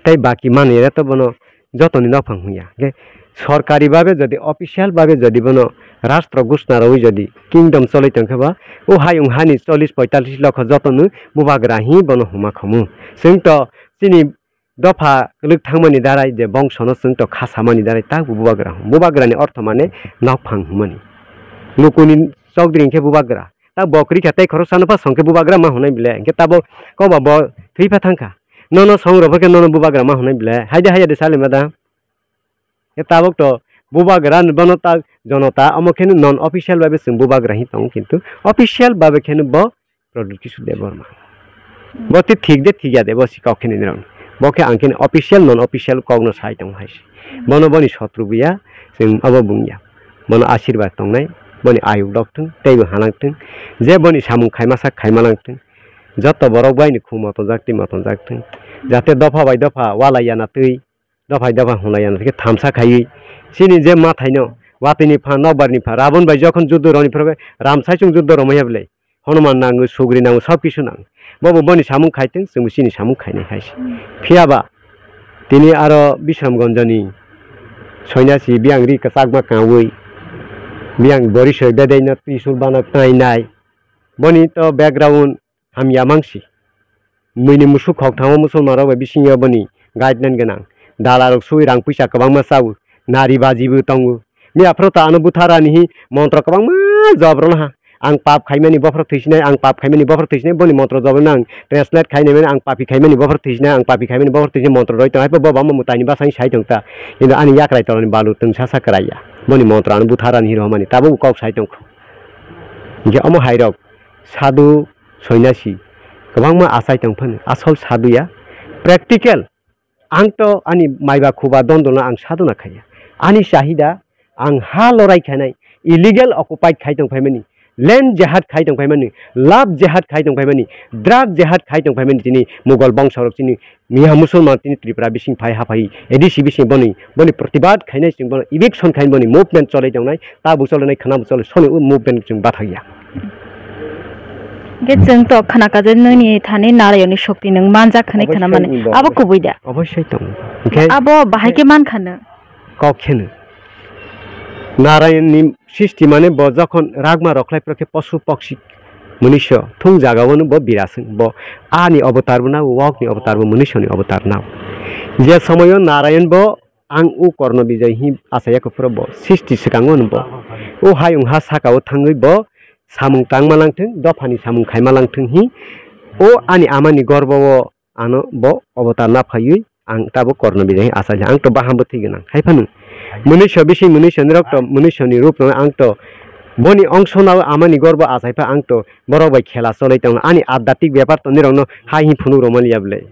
Tei baki manwi re to bono jotoni nokphang hwnya. Hingkhe sorkari babe jodi official babe jodi bono rastro gusna rwi jodi kingdom choli tongkhe ba o hayung hani chollish poitallish lokho jotono Bubagra hi bono hwnma khomu. Chwng to chini dopha kwlwk thangmani darai je bongsono chwng to kha samani darai tak bo Bubagra hwn. Bubagrani ortho mane nokphang hwnmani. Lukuni chokdri hwnkhe Bubagra. Ta bo kwrwi kha tei khoroksano pha songkhe Bubagra ma hwnwi bile. Hwnkhe tabo koba bo thwi pha thangkha. Nono song rw pha khe nono Bubagra ma hwnwi bile. Haide haya de sale ma da. Hwnkhe tabok to Bubagra ni bono ta jonota omo khe non official babe chwng Bubagra hi tongo kintu official babe khe bo Pradyut Kishore Debbarma. Bo tei thik de thik ya de bo si kok khe nini rok. Bo khe ang khe official non official kok no sai tong hai se. Bono boni sotru buya chwng abo bung ya. Bono asirwad tongnai, boni ayuk dok thung, tei bo halang thung. Je boni samung khaima sak khaima lang thung. Joto borok bai ni khum motonjak tei motonjak thung. Jate dopha bai dopha wala yana twi, dophai dopha hwnlai ya, hwnkhe thamsa khaiwi chini je mathaino watwini pha, nokbarni pha, Rabon bai jokhon juddo rwni phirogwi ramsai chwng juddo rwmaya bwle, Hanuman nango, sugri nango, sob kisu nango. Bobo boni samung khai thung, chwngbo chini samung khainai hai se. Phiya ba tini aro Bisramgonjoni soinasi biyang ri kwchakma kaui, biyang bori soi bedeino trisul bana tnai nai. Boni to background hamya mangsi. Buini musuk khok thango musulman rok bai bisingo boni guideline gwnang. Dala rok sui rang puisa kwbangma chao, nari baji bo tongo. Miya phro ta ano butharani hi montro kwbangma job rwna ha. Ang pap khaimani bophor thwisinai, ang pap khaimani bophor thwisinai, boni montro job rwna ang translate khainai mani, ang papi khaimani bophor thwisinai, ang papi khaimani bophor thwisinai montro roi tong. Haibo bo bangma mwtaini bwsai sai tong ta. Kintu ani yakrai torani balu twngsa sa kwraiya. Boni montro ano butharani hi rohormani tabuk kok sai tong kho. Hingke omo hai rok sadhu, soinasi kwbangma achai tong phano asol sadhu ya, practical. Ang to ani maiba khuba dondolno ang sadhona khaiya. Ani chahida ang ha lorai khainai, illegal occupied khai tong phaimani, land jihad khai tong phaimani, love jihad khai tong phaimani, drug jihad khai tong phaimani tini Mughal bongsorok chini Miya Musulman tini Tripura bising phai haphai A D C bising boni, boni protibad khainai chwng bono eviction khain boni movement cholai tongnai, ta bo cholai nai khna bo cholai soni o movement chwng bathakya. Hingke chwng to khna kaje nini thani Narayoni shokti nwng manjak khani khna mani. Abo kubui da. Obossoi tongo. Hingke abo bahai ke man khano. Kok kheno. Narayan ni sisti mane bo jokhon ragma rokhlai phro khe posu poksi munisho thung jaga o no bo birasing bo ani avatar bo na wok ni avatar bo munisho ni avatar na. Je somoyo Narayan bo ang u Korno Bijay hi asaya kuphuro bo sisti swkango no bo o hayung ha saka o thangwi bo samung tangma langthung dopha ni samung khaima langthung hi o ani ama ni gorbo o ano bo avatar na phaiwi ang tabuk Korno Bijay hi asai ang to baham bwthwi gwnang hai phano mwnwi so bising mwnwi so ni rok to mwnwi so ni rup no ang to Boni ongso nao amani gorbo achai pha ang to borok bai khela cholai tongo. Ani adhyatmik bepar to nirokno hai hi phunuk romani ya bwle.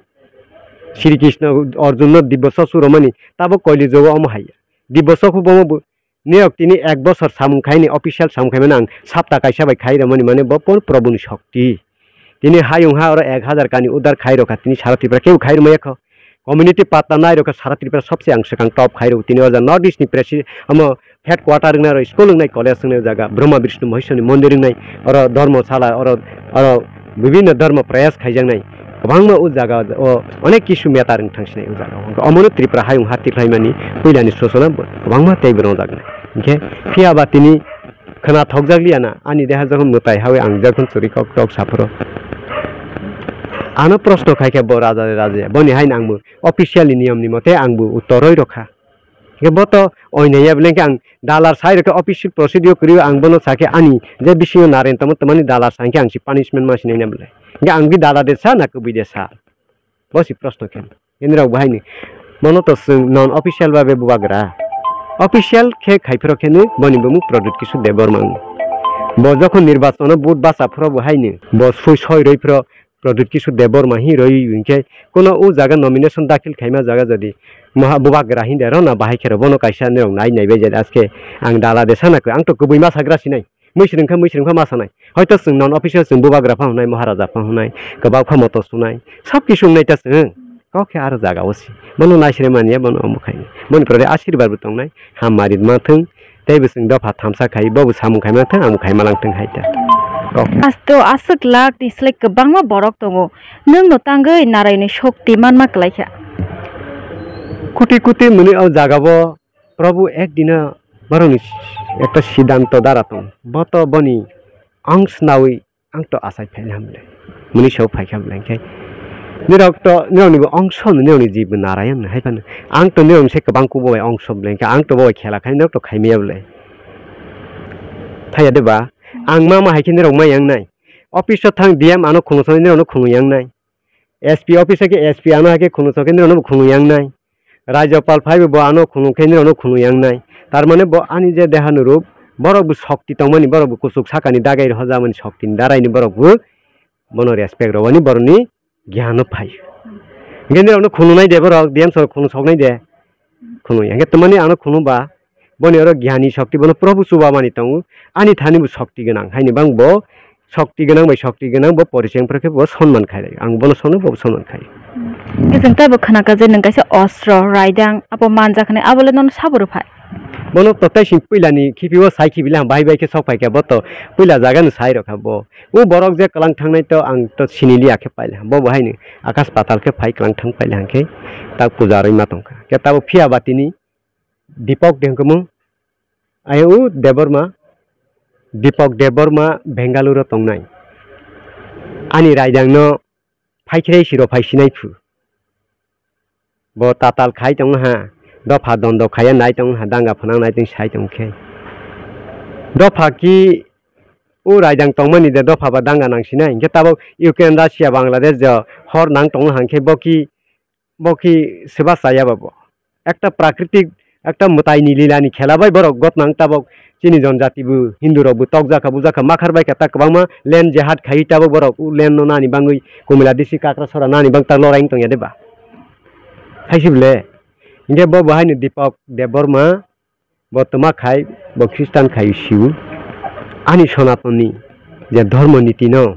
Sri Krishna Arjunno dibbo sok su romani tabo koili jogo omo hai. Dibbo sok bomo bo nirok tini ek bosor samung khaini official samung khaimano ang sapta kaisa bai khai romani mane bo pon Probhuni shokti. Tini hayung ha oro ek hazar kani udar khai rokha tini sara Tripura kebo khai romaya kho. Community patta nai rokha sara Tripura sobse ang swkang top khai rw tini o jaga North East ni presi omo headquarter wngnai aro school wngnai college wngnai o jaga Brahma Vishnu Maheshwar ni mondir wngnai oro dharmasala oro oro bibhinno dharma prayas khaijaknai kwbangma o jaga o onek kisu meter wng thangsinai o jaga o. Omono Tripura hayung ha tikhlaimani puilani sochona kwbangma teibo rwngjaknai. Hinkhe phiya ba tini khwna thokjak liya na ani deha jokhon mwtai hawi ang jokhon churi kok tok saphuru. Ano proshno khai khe bo raja raja boni haino ang bo officially niyom ni mote ang bo uttor roi rokha. Hinkhe bo to oinaiya bwle hinkhe ang dalar sai rokhe official procedure kwrwi ang bono sakhe ani je bisingo naren tamo tamani dalar sa hinkhe ang si punishment ma sinai na bwle. Hinkhe ang bi dala de sa na kwbwi de sa? Bo si proshno khe. Nini rok bo haini. Mono to chwng non official babe bubagra. Official khe khai phro khe ni boni bumung Pradyut Kishore Debbarma wng. Bo jokhon nirbachono vote bacha phro bo haini. Bo sui soi roi phro Pradyut Kishore Debbarma hi roi hinkhe kono o jaga nomination dakhil khaima jaga jodi moha bubagra hin de rona bahai khe rw bono kaisa nirok nai nai bai jat aske ang dala de sana khe ang to kwbwi ma sagra sinai. Mui swrwng kha mui swrwng kha ma sanai. Hoito chwng non official chwng bubagra pha hwnai, maharaja pha hwnai, kwbak pha moto sunai. Sab kisu wngnai ta chwng. Kok khe aro jaga o si. Bono naisre manya bono omo khai. Boni pore asirbar bo tongnai. Ham mari ma thung. Tei bo chwng dopha thamsa khai. Bo bo samung khai ma thung, ang khai ma lang thung hai ta. Kok khe. Asto aswk lak ni slai kwbangma borok tongo. Nwng no tangwi narai ni shokti manma kwlai kha. Kuti kuti mwnwi o jaga bo Prabhu ek dina borokni ekta siddhanto dara tong. Bo to boni ang snawi ang to asai phaina hamle. Muni so phaikha bwle khe. Nirok to nirokni bo ongso no nirokni jibwi narayan no hai phano. Ang to nirokni se kwbang kubo bai ongso bwle khe ang to bo bai khela khai nirok to khaimaya bwle. Thaya de ba ang ma ma hai khe nirok ma yang nai. Office o thang D M ano khulung song nirok no khulung yang nai. S P office khe S P ano hai khe khulung song khe nirok no khulung yang nai. Rajyapal phaibo bo ano khulung khe nirokno khulung yang nai. Tar mane bo ani je deha nuruk, borok bo shokti tongmani, borok bo kuchuk sakani dagai rw hojamani shokti ni darai ni borok bo bono respect rwani borokni gyan o phai. Hinkhe nirokno khulung nai de borok, D M sir khulung sok nai de. Khulung ya. Hinkhe tamani ano khulung ba, boni oro gyani shokti bono Prabhu chubamani tongo. Ani thani bo shokti gwnang, haini bang bo shokti gwnang bai shokti gwnang bo poricheng phro khe bo sonman khai lai. Ang bono sono bo sonman khai. Khe chwng tei bo khna kha je nwng kaisa ostro, raidang, abo manjak hinwi, abo le nono sabo rw phai? Bono to tei sing puilani khiphio sai khibi le ham bahai bai khe sok phai kha bo to puila jaga no sai rw kha bo. O borok je kwlang thangnai to ang to sini liya khe paila. Bo bo haino akas patal khe phai kwlang thang paila hwnkhe ta puja rwima tong kha. Khe tabo phiya ba tini Deepak de hwnkhe mung. Ayang o Debbarma, Deepak Debbarma Bengaluru o tongnai. Ani raidangno phaikhrei siro phai sinai phu. Bo tatal khai tong ha, dopha dondo khaiya nai tong ha, danga phwnang nai tong sai tong khe. Dopha ki o raidang tongmani de dopha ba danga nang sinai. Hinkhe tabok Ukraine, Russia, Bangladesh je hor nang tong ha, hinkhe bo ki bo ki swba chaya ba bo. Ekta prakritik, ekta mwtai ni lila ni khela bai borok gotnang tabok chini jon jati bo Hindu rok bo tokjak kha, bujak kha, makhar bai kha ta kwbangma land jihad khai tabok borok o land no nani bangwi Kumila disi Kakrasora nani bang ta lorai wng tong ya de ba. Hai se bole. Hinkhe bo bo haino Deepak Debbarma Bo twma khai, bo Khristan khai siu. Ani Sonatonni je dhormo niti no,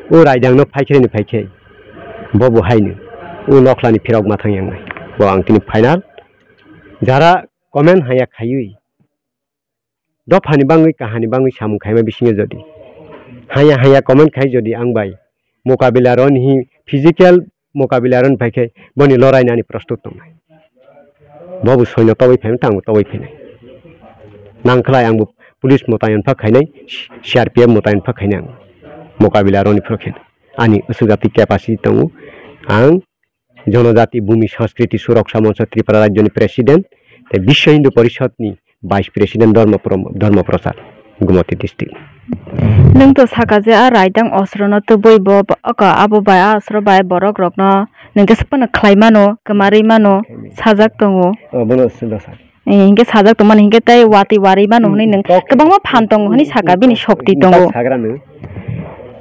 o raidang no phaikhe ni phaikhe, bo bo haino, o nokhlani phirok mathang yangnai. Bo ang tini final. Jara comment haya khaiwi, dophani bangwi, kahani bangwi samung khaima bisingo jodi haya haya comment khai jodi ang bai mokabila roni hi physical mokabila roni phaikhe boni lorai nani prostut tongnai. Bo bo soino tobwi phaimani, tangbo tobwi phainai. Nangkhlai angbo police motayan pha khainai, C R P F motayan pha khainai ang mokabila roni phro khe ani usuk jati capacity tongo. Ang Jonojati Bhumi Sanskriti Suroksa Moncho Tripura Rajyoni President tei Biswa Hindu Porishadni Vice President Dharma Pro-, Dharma Prachar, Gumoti District. Nwng to saka je a raidang osrono tubui bo, bo, oko abo bai a osro bai borok rokno nwng khe phano khlai mano, kwmarwi mano, khaimwi sajak tongo. Oh, bono sida sa. Eh, hinkhe sajak tongmani hinkhe tei watwi warwi mano hwnwi nwng kok kwbangma phan tongo hwnwi saka, bini sokti tongo. Sagrano.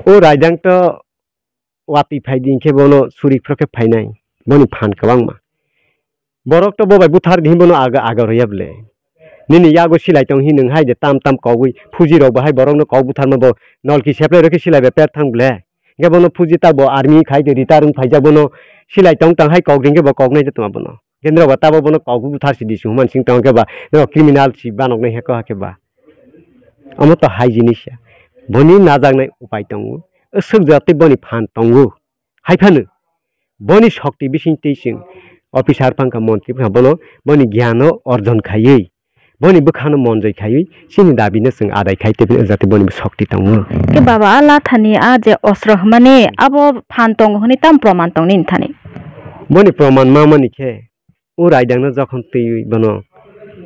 O raidang to watwi phaidi hinkhe bono suri phro khe phainai. Boni phan kwbangma. Borok to bo bai buthar di hinwi bono aga, aga roya bwle. Nini yago silai tong hinwi nwng hai de tam tam kogwi phuji rok bahai borokno kok butharma bo nolki seplai rokhe silai bai per thang bwle. Hinkhe bono phuji ta bo army khai de retire wng phaijak bono silai tong tang hai kok ringkhe bo koknai de tongma bono. Kendra ba tabo bono kok buthar si di sungman sing tong khe ba no criminal si banok nai heko hakhe ba. Omo to hai jinis ya. Boni najaknai upai tongo. Aswk jatwi boni phan tongo. Hai phano boni sokti bising twi chwng officer phangkha, montri phangkha, bono boni giano orjon khaiwi, boni bwkhano monjoi khaiwi chini dabino chwng adai khai tei jate boni sokti tongo. Khe baba, a lathani a je ostro hwnmani abo phan tongo hwnwi tam proman tong nini thani? Boni proman ma mani khe o raidangno jokhon twiwi bono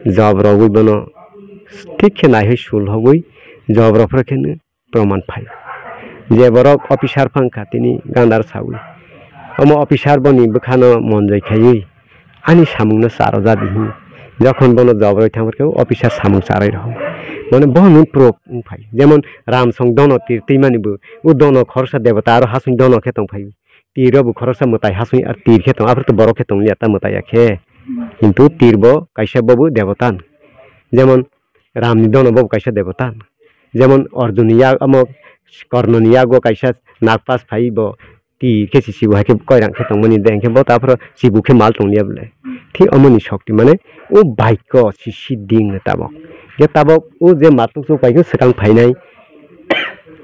job rogwi bono thik khe naihoi sul hogwi job rok phra kheno proman phai. Je borok officer phang kha tini gandar sawi. Omo officer boni bwkhano monjoi khaiwi ani samungno cha rwja di hi. Jokhon bono job roi thang khe officer samung cha roi rw. Mane bono proof wng phai. Jemon Ramsong dono tir twimani bo. O dono khoroksa debota aro hasing dono khe tong phai. Tir bo khoroksa mwtai hasing ar tir khe tong. Aphuru to borok khe tong liya ta mwtai ya khe. Kintu tir bo kaisa bobo debota. Jemon Ramni dono bo kaisa debota. Jemon Arjunni yak, omo Karnoni yago kaisa nagpas phai bo, ti khe si sibo hai khe koirang khe tongmani de, hingkhe bo taphoro sibo khe mal tong liya bwle. Thik omoni sokti mane o baikho si siddhi wngno tabok. Hingkhe tabok o je matuk chuk pai khe swkang phainai,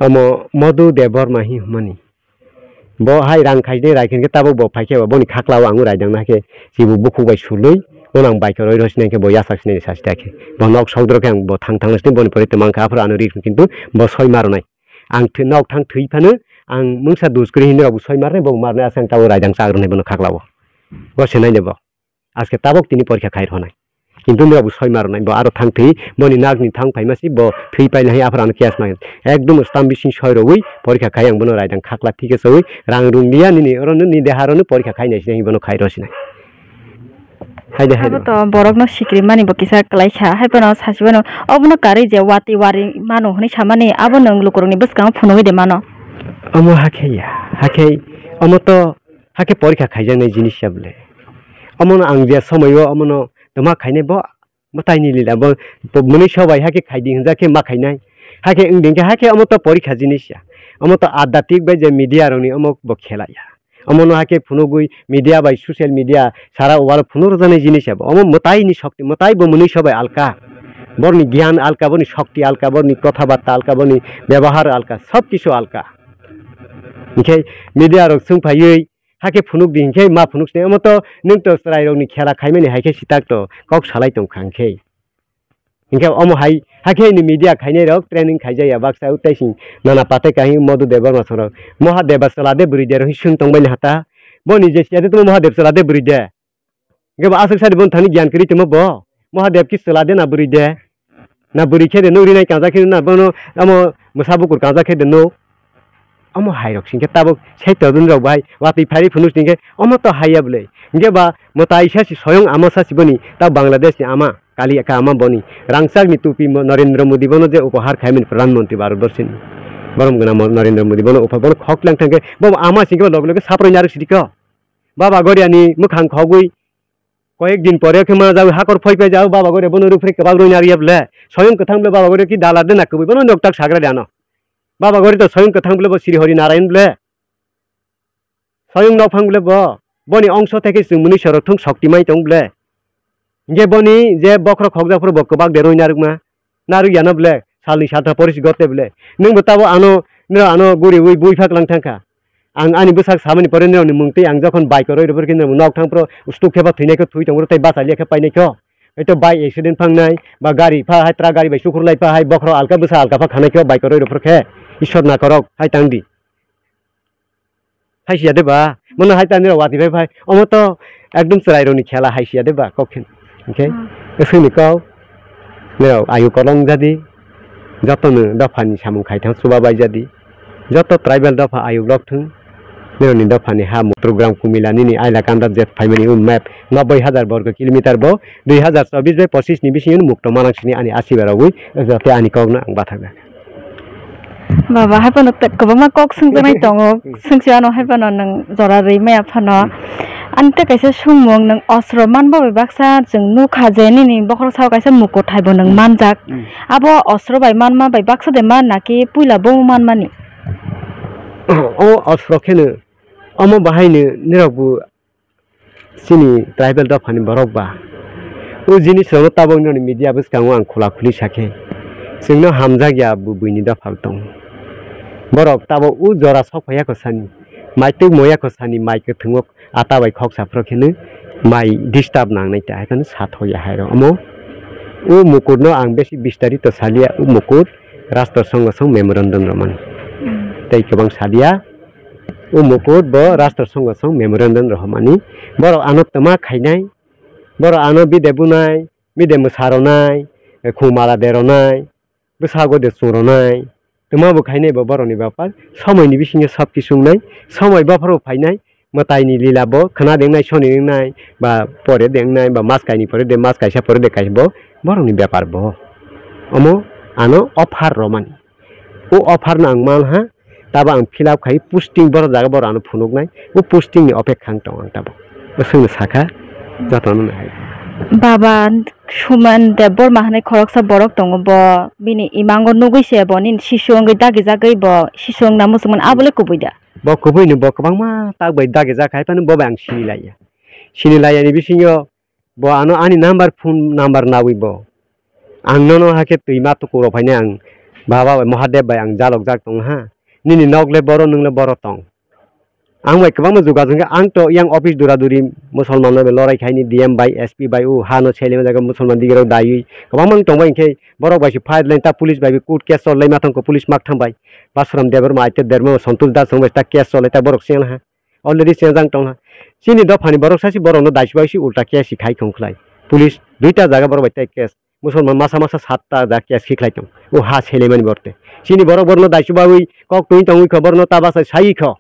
omo Madhu Debbarma hi hwnmani. Bo hai rang khaisni rai khe tabuk bo phai khe bo boni khaklao ang raidang na khe sibo bukhuk bai sulwi, bono ang bike roi rw sinai khe bo yachak sinai sa sita khe bo nok sok doro khe ang bo thang thang sini boni pore twmang kha aphuru ano ri kintu bo soi ma rwnai. Ang thwi nok thang thwi phano ang mungsa dus kwrwi hinwi rok bo soi ma rwnai, bo ma rwnai aswk ang tabuk raidang chak rwnai bono khaklao. Bo se nai de bo. Aske tabok tini porikha khai rwnai. Kintu nirok bo soi ma rwnai, bo aro thang thwi, boni nagni thang phaima si, bo thwi paina hai aphuru ano case ma. Ekdom stamp bising soi rogwi porikha khai ang bono raidang khakla thike sawi, rang rung liya nini, oro nini deha aro no porikha khai nai sinai bono khai rw sinai. Hai de, hai de. Abo to borokno sikri mani bo kisa kwlai kha, hai phano sasi bono obono karwi je watwi wari mano hwnwi samani, abo nwng lukurokni bwskango phunugwi de mano. Omo hakhe ya, hakhe omo to Hakhe porikha khaijaknai jinis ya bwle. Omono ang je somoio omono twma khainai bo mwtaini lila bo, bo mwnwi sobai hakhe khaidi hwnjak khe ma khainai. Hakhe wngdi hwnkhe hakhe omo to porikha jinis ya. Omo to adhyatmik bai je media rokni omo bo khela ya. Omono hakhe phunugwi media bai social media sara wal phunuk rwjaknai jinis ya bo. Omo mwtaini sokti, mwtai bo mwnwi sobai alka. Borni gyan alka, borni sokti alka, borni kotha batta alka, borni byabohar alka, sob kisu alka. Hingkhe media rok swng phaiwi Hakhe phunuk di hinkhe ma phunuk sini, omo to nwng to chwrai rokni khela khaimani hai khe sitak to kok salai tong kha hinkhe. Hinkhe omo hai, hakhe ni media khainai rok training khaijak ya baksa, tei sing nana patai kahi Madhu Debbarma song rok. Mahadev chwla de bwrwi de rok hi swng tong bai ni hata. Bo ni je siya de tamo Mahadev chwla de bwrwi de. Hinkhe bo aswk sadi bono thani gyan kwrwi tongma bo. Mahadev ki chwla de na bwrwi de. Na bwrwi khe de nuk rinai kangjak khe na bono amo mwsa bukur kangjak khe de nuk. Amo hai rok singkhe tabuk sai todun rok bai watwi phari phunuk singkhe omo to haiya bwle. Hinkhe ba mwtai sa si soyong ama sa si boni ta Bangladesh ni ama kali ka ama boni rangchak ni tupi mo Narendra Modi bono je upahar khaimani Pradhan Mantri Bharat Borsh ni. Borom gwnang mo Narendra Modi bono upha bono khok lang thangkhe bo ama singkhe log log saproi narwk sidi kho. Baba Goria ni mwkhang khogwi koyek din pore khe ma jagwi hakor phoi phai jagwi Baba Goria bono ruphrek kwbak rwina rwya bwle. Soyung kwthang bwle Baba Goria ki dala de na kwbwi bono noktak sagra de ano. Baba Goria to soyung kwthang bwle bo Sri Hari Narayan bwle. Soyung nokphang bwle bo. Boni ongso theke chwng mwnwi sorok thung sokti mai tong bwle. Hinkhe boni je bokhorok khokjak phuru bo kwbak de rwina rwkma. Narwk yano bwle, salni saltha porish gote bwle. Nwng bo tabo ano, nw ano guriwi bui phak lang thangkha. Ang ani bwsak samani pore nw ni mung tei ang jokhon bike roi rw khe nw nok thang pro stuk khe ba thwinai kho thwi tong tei bachaliya khe painai kho. Eto bai accident phangnai, ba gari pha hai truck gari bai sukhur lai pha hai bokhro alka bwsa alka pha khanai kho bike roi rw khe. Ishwar na korok hai tang di. Hai siya de ba, mono hai ta nirok watwi bai phai. Omo to ekdom chwrai rokni khela hai siya de ba, kok khe. Hinkhe, hmm, bwswkni kok, nirok ayu kolong jadi, jotono dophani samung khai thang chuba bai jadi. Joto tribal dopha ayu lok thung. Nirokni dophani ha Muktrok gram Kumila nini Ailakanda jet phaimani o map noboi hajar borgo kilometer bo dui hajar chobbish bai pochish ni bisingo mukto manang sini ani asiba rogwi, joto ani kokno ang bathakjak. Baba, hai phano kwbangma kok swngjaknai tongo, swngsi ano hai phano nwng jora rwi maya phano. Ani tei kaisa swngmung, nwng osro manba bai baksa chwng nukha je nini bokhorok sao kaisa mukut hai bo nwng manjak. Abo osro bai manma bai baksa de man naki puila bo manmani? O osro kheno, omo bahaino nirok bo chini tribal dophani borok ba. O jinisrokno tabok nini media bwskango ang khula khuli sakhe, chwngno hamjak ya bo buini dopha tongo. Borok tabok o jora sok phaiya kho sani, mai twk moya kho sani, mai kwthwngo ata bai khoksa phro kheno mai disturb nangnai ta hai phano sathokya hai rok. Omo o mukurno ang besi bistarito salia, o mukur Rastro Songho song memorandum romani tei kwbang salia. O mukur bo Rastro Songho song memorandum rohormani. Borok ano twma khainai, borok ano bide bunai, bide mwsa ronai, khung mala de ronai, bwsago de chwng ronai, twma bo khainai bo borokni bapar. Somoini bisingo sob kisu wngnai, somoi bophoro phainai, mwtaini lila bo khwna dengnai, soni dengnai, ba pore dengnai, ba mas kaini pore de, mas kaisa pore de kaisa bo borokni bepar bo. Omo ano offer romani. O offer no ang manha, tabo ang fill up khai posting borok jaga borok ano phunuknai, o posting ni opekha ang tongo ang tabo. Bwswkno sakha, jotono no hai. Baba Suman Debbarma hwnwi khoroksa borok tongo, bo bini imango nugwi se bo nini sisu wngwi dagijagwi bo sisu wngna muchungmani, abo le kubui da? Bo kubui no, bo kwbangma tak bai dagijak hai phano bo bai ang sini laiya. Sini laiya ni bisingo bo ano ani number, phone number nawi bo. Ang nono hakhe twi ma tuku rok phainai ang baba bai Mahadev bai ang jalokjak tong ha. Nini nok le boro, nwng le boro tong. Ang bai kwbangma jogajog wngkha, ang to yang office dura duri Musolman no bai lorai khaini D M bai, S P bai, o ha no selima jaga Musolman digi rok daiwi kwbangma wng tong bai, hinkhe borok bai se fight line ta police bai bi court case chol lai ma thang kho, police mak thang bai Basuram Debbarma, Aitya Debbarma, Santosh Das wng bai ta case chol lai ta borok se wng ha. Already chengjak tongha. Chini dophani borok sachi borokno daisubaiwi ulta case khai khong khlai. Police duita jaga borok bai tai case. Musolman masa masa satta jaga case khi khlai tong. O ha seleimani borte. Chini borok borokno daisubaiwi kok twi tongwi kho, borokno ta bachai sai kho.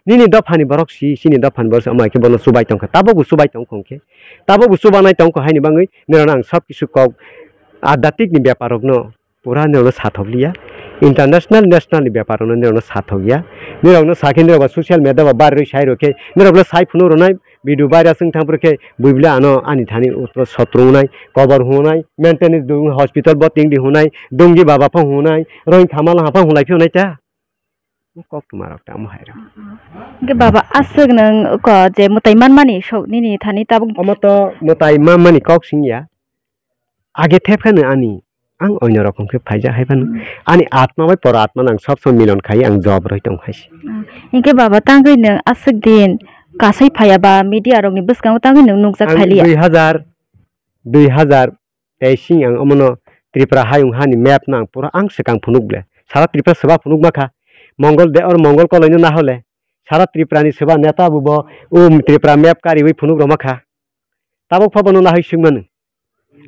Nini dophani borok si, chini dophani borok si, omo hai khe bono chubai tongkha. Tabukbo chubai tongkha hwnkhe. Tabukbo chubanai tongkha haini bagwi nirokno ang sob kisu kok adhyatmikni bepar rokno pura nirokno sathok liya. International, national ni bepar rokno nirokno sathok ya. Nirokno sakhe nirok ba social media ba barwi sai rokhe nirokno sai phunuk rwnai video viral wng thang phuru khe buibli ano ani thani utro sotro wngnai, kobor hungnai, maintenance dung hospital bo ting di hungnai, dungi baba phang hungnai, roing khamal ha phang hunglai phi hungnai ta. Kok tuma rok tamo hai rok. Hwnkhe baba aswk nwng ko je mwtai manmani sok nini thani tabuk. Omo to mwtai manmani kok sing ya. Age thep kheno ani, ang oino rok hwnkhe phaijak hai phano. Hmm. Ani atma bai pora atma nang sob somoi milon khai ang job roi tong hai se. Hmm. Hinkhe baba tangwi nwng aswk din kasai phaiya ba media rokni bwskango tangwi nwng nukjak. Ang phailia. Dui hajar, dui hajar teis sing ang omono Tripura hayung hani map no ang pura ang swkang phunuk ble. Sara Tripura swba phunuk ma kha. Mongol de or Mongol koloi no nahole. Sara Tripura ni swba neta bubo o Tripura map kariwi phunuk roma kha. Tabuk pha bono nahai swngmano.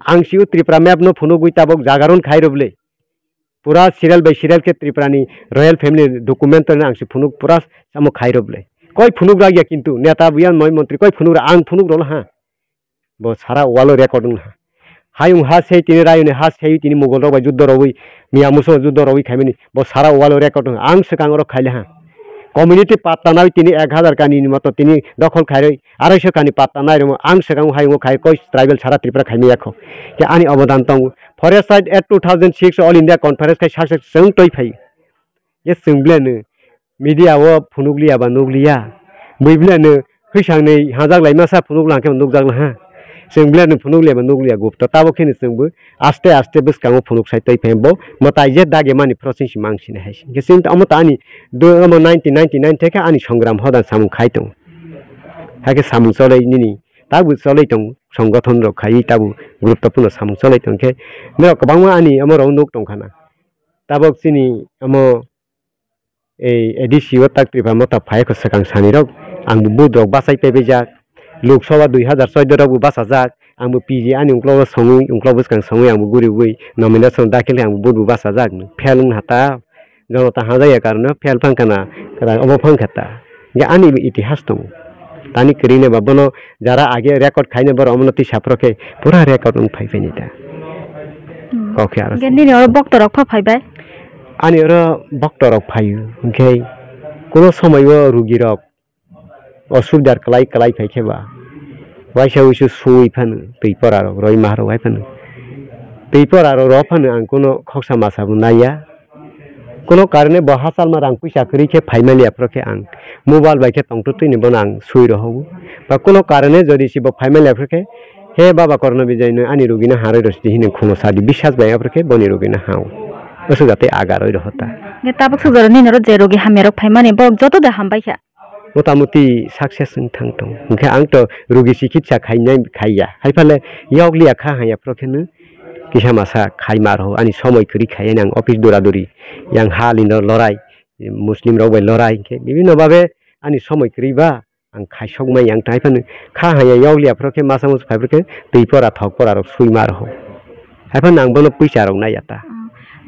Ang si o Tripura map no phunugwi tabuk jagaron khai rw bwle. Pura serial by serial khe Tripura ni royal family document no ang si phunuk pura samo khai rw bwle. Koi phunuk rw ya kintu neta buyan moi montri koi phunuk rw ang phunuk rw ha. Bo sara walo record wng ha. Hayung ha sei tini rayuni ha sei tini Mugol rok bai juddo rogwi Miya Muso juddo rogwi khaimani bo sara walo record wng ha. Ang swkang oro khaile ha. Community patta nawi tini ek hajar kani ni moto tini dokhol khairoi. Arai so kani patta nai rwmo ang swkang hayungo khai koi tribal sara Tripura khaimaya kho. Khe ani obodan tongo. Forest side at two thousand six All India Conference khai sak sak chwng toi phai. Ye chwng ble no media o phunuk liya ba nuk liya. Bui ble no hwisang ni hajak lai masa phunuk lang khe nukjak la ha. Chwng ble no phunuk liya ba nuk liya gupta. Tabo khe no chwng bo aste aste bwskango phunuk sai toi phai bo mwtai je dagi mani process mang sini hai. Khe chwng omo ta ani do omo nineteen ninety-nine theke ani songram hodan samung khai tongo. Hakhe samung cholai nini tabuk cholai tongo, songothon rok khai tabuk guruttopurno samung cholai tong khe norok kwbangma ani omo rok nuk tong khana. Tabuk chini omo ei A D C o tak Tripura motha phai kho swkang sani rok ang bo vote rok bachai paibaijak. Lok Sabha dui hajar choudo rok bo bachajak, ang bo P G ani uklok o songwi uklok bwskang songwi ang bo guri guri nomination dakhil khe ang bo vote bo bachajak, fail wng ha ta. Jonota hajaya karone fail phang khana, kwtal obo phang kha ta. Ye ani bo itihas tongo. Tani kwrwini ba bono jara age record khaina borok omono twi saphro khe pura record wng phai phai ni ta. Hmm. Kok khe aro Hingke se. Nini oro boktorok pha phai bai? Ani oro boktorok phaio, hwnkhe kuno somoio rugirok osubidar kwlai kwlai phai khe ba waisa wuisu sui phano twi pora rok roi maharok hai phano twi pora rok rw phano ang kuno khoksa masa bo naiya. Kuno karone bo hachalma rang puisa kwrwi khe phaimani aphuru khe ang mobile bai khe tongtwtwini bono ang sui rohogo. Ba kuno karone jodi se bo phaimani aphuru khe, "He baba Korno Bijay, nwng ani rugino harwi rw sidi," hinwi khuno sadi biswas bai aphuru khe boni rugino hao. Aswk jatwi agarwi rohota. Hwnkhe tabuk swk jora nini oro je rogi hamyarok phaimani borok joto de hambai kha? Motamuti success wng thang tong. Hwnkhe ang to rugi chikitsa khainai khaiya. Haiphale yokliya kha haiya phuru kheno kisa masa khai ma rw ani somoi kwrwi khaiya ang office dura duri. Yang hal ino lorai, Muslim rok bai lorai hwnkhe bibhinno babe ani somoi kwrwi ba ang khaisok mai yang tai phano kha haiya yokliya phuru khe masa musu phai phuru khe twi pora thok pora rok sui ma rw. Haiphano ang bono puisa rok naiya ta.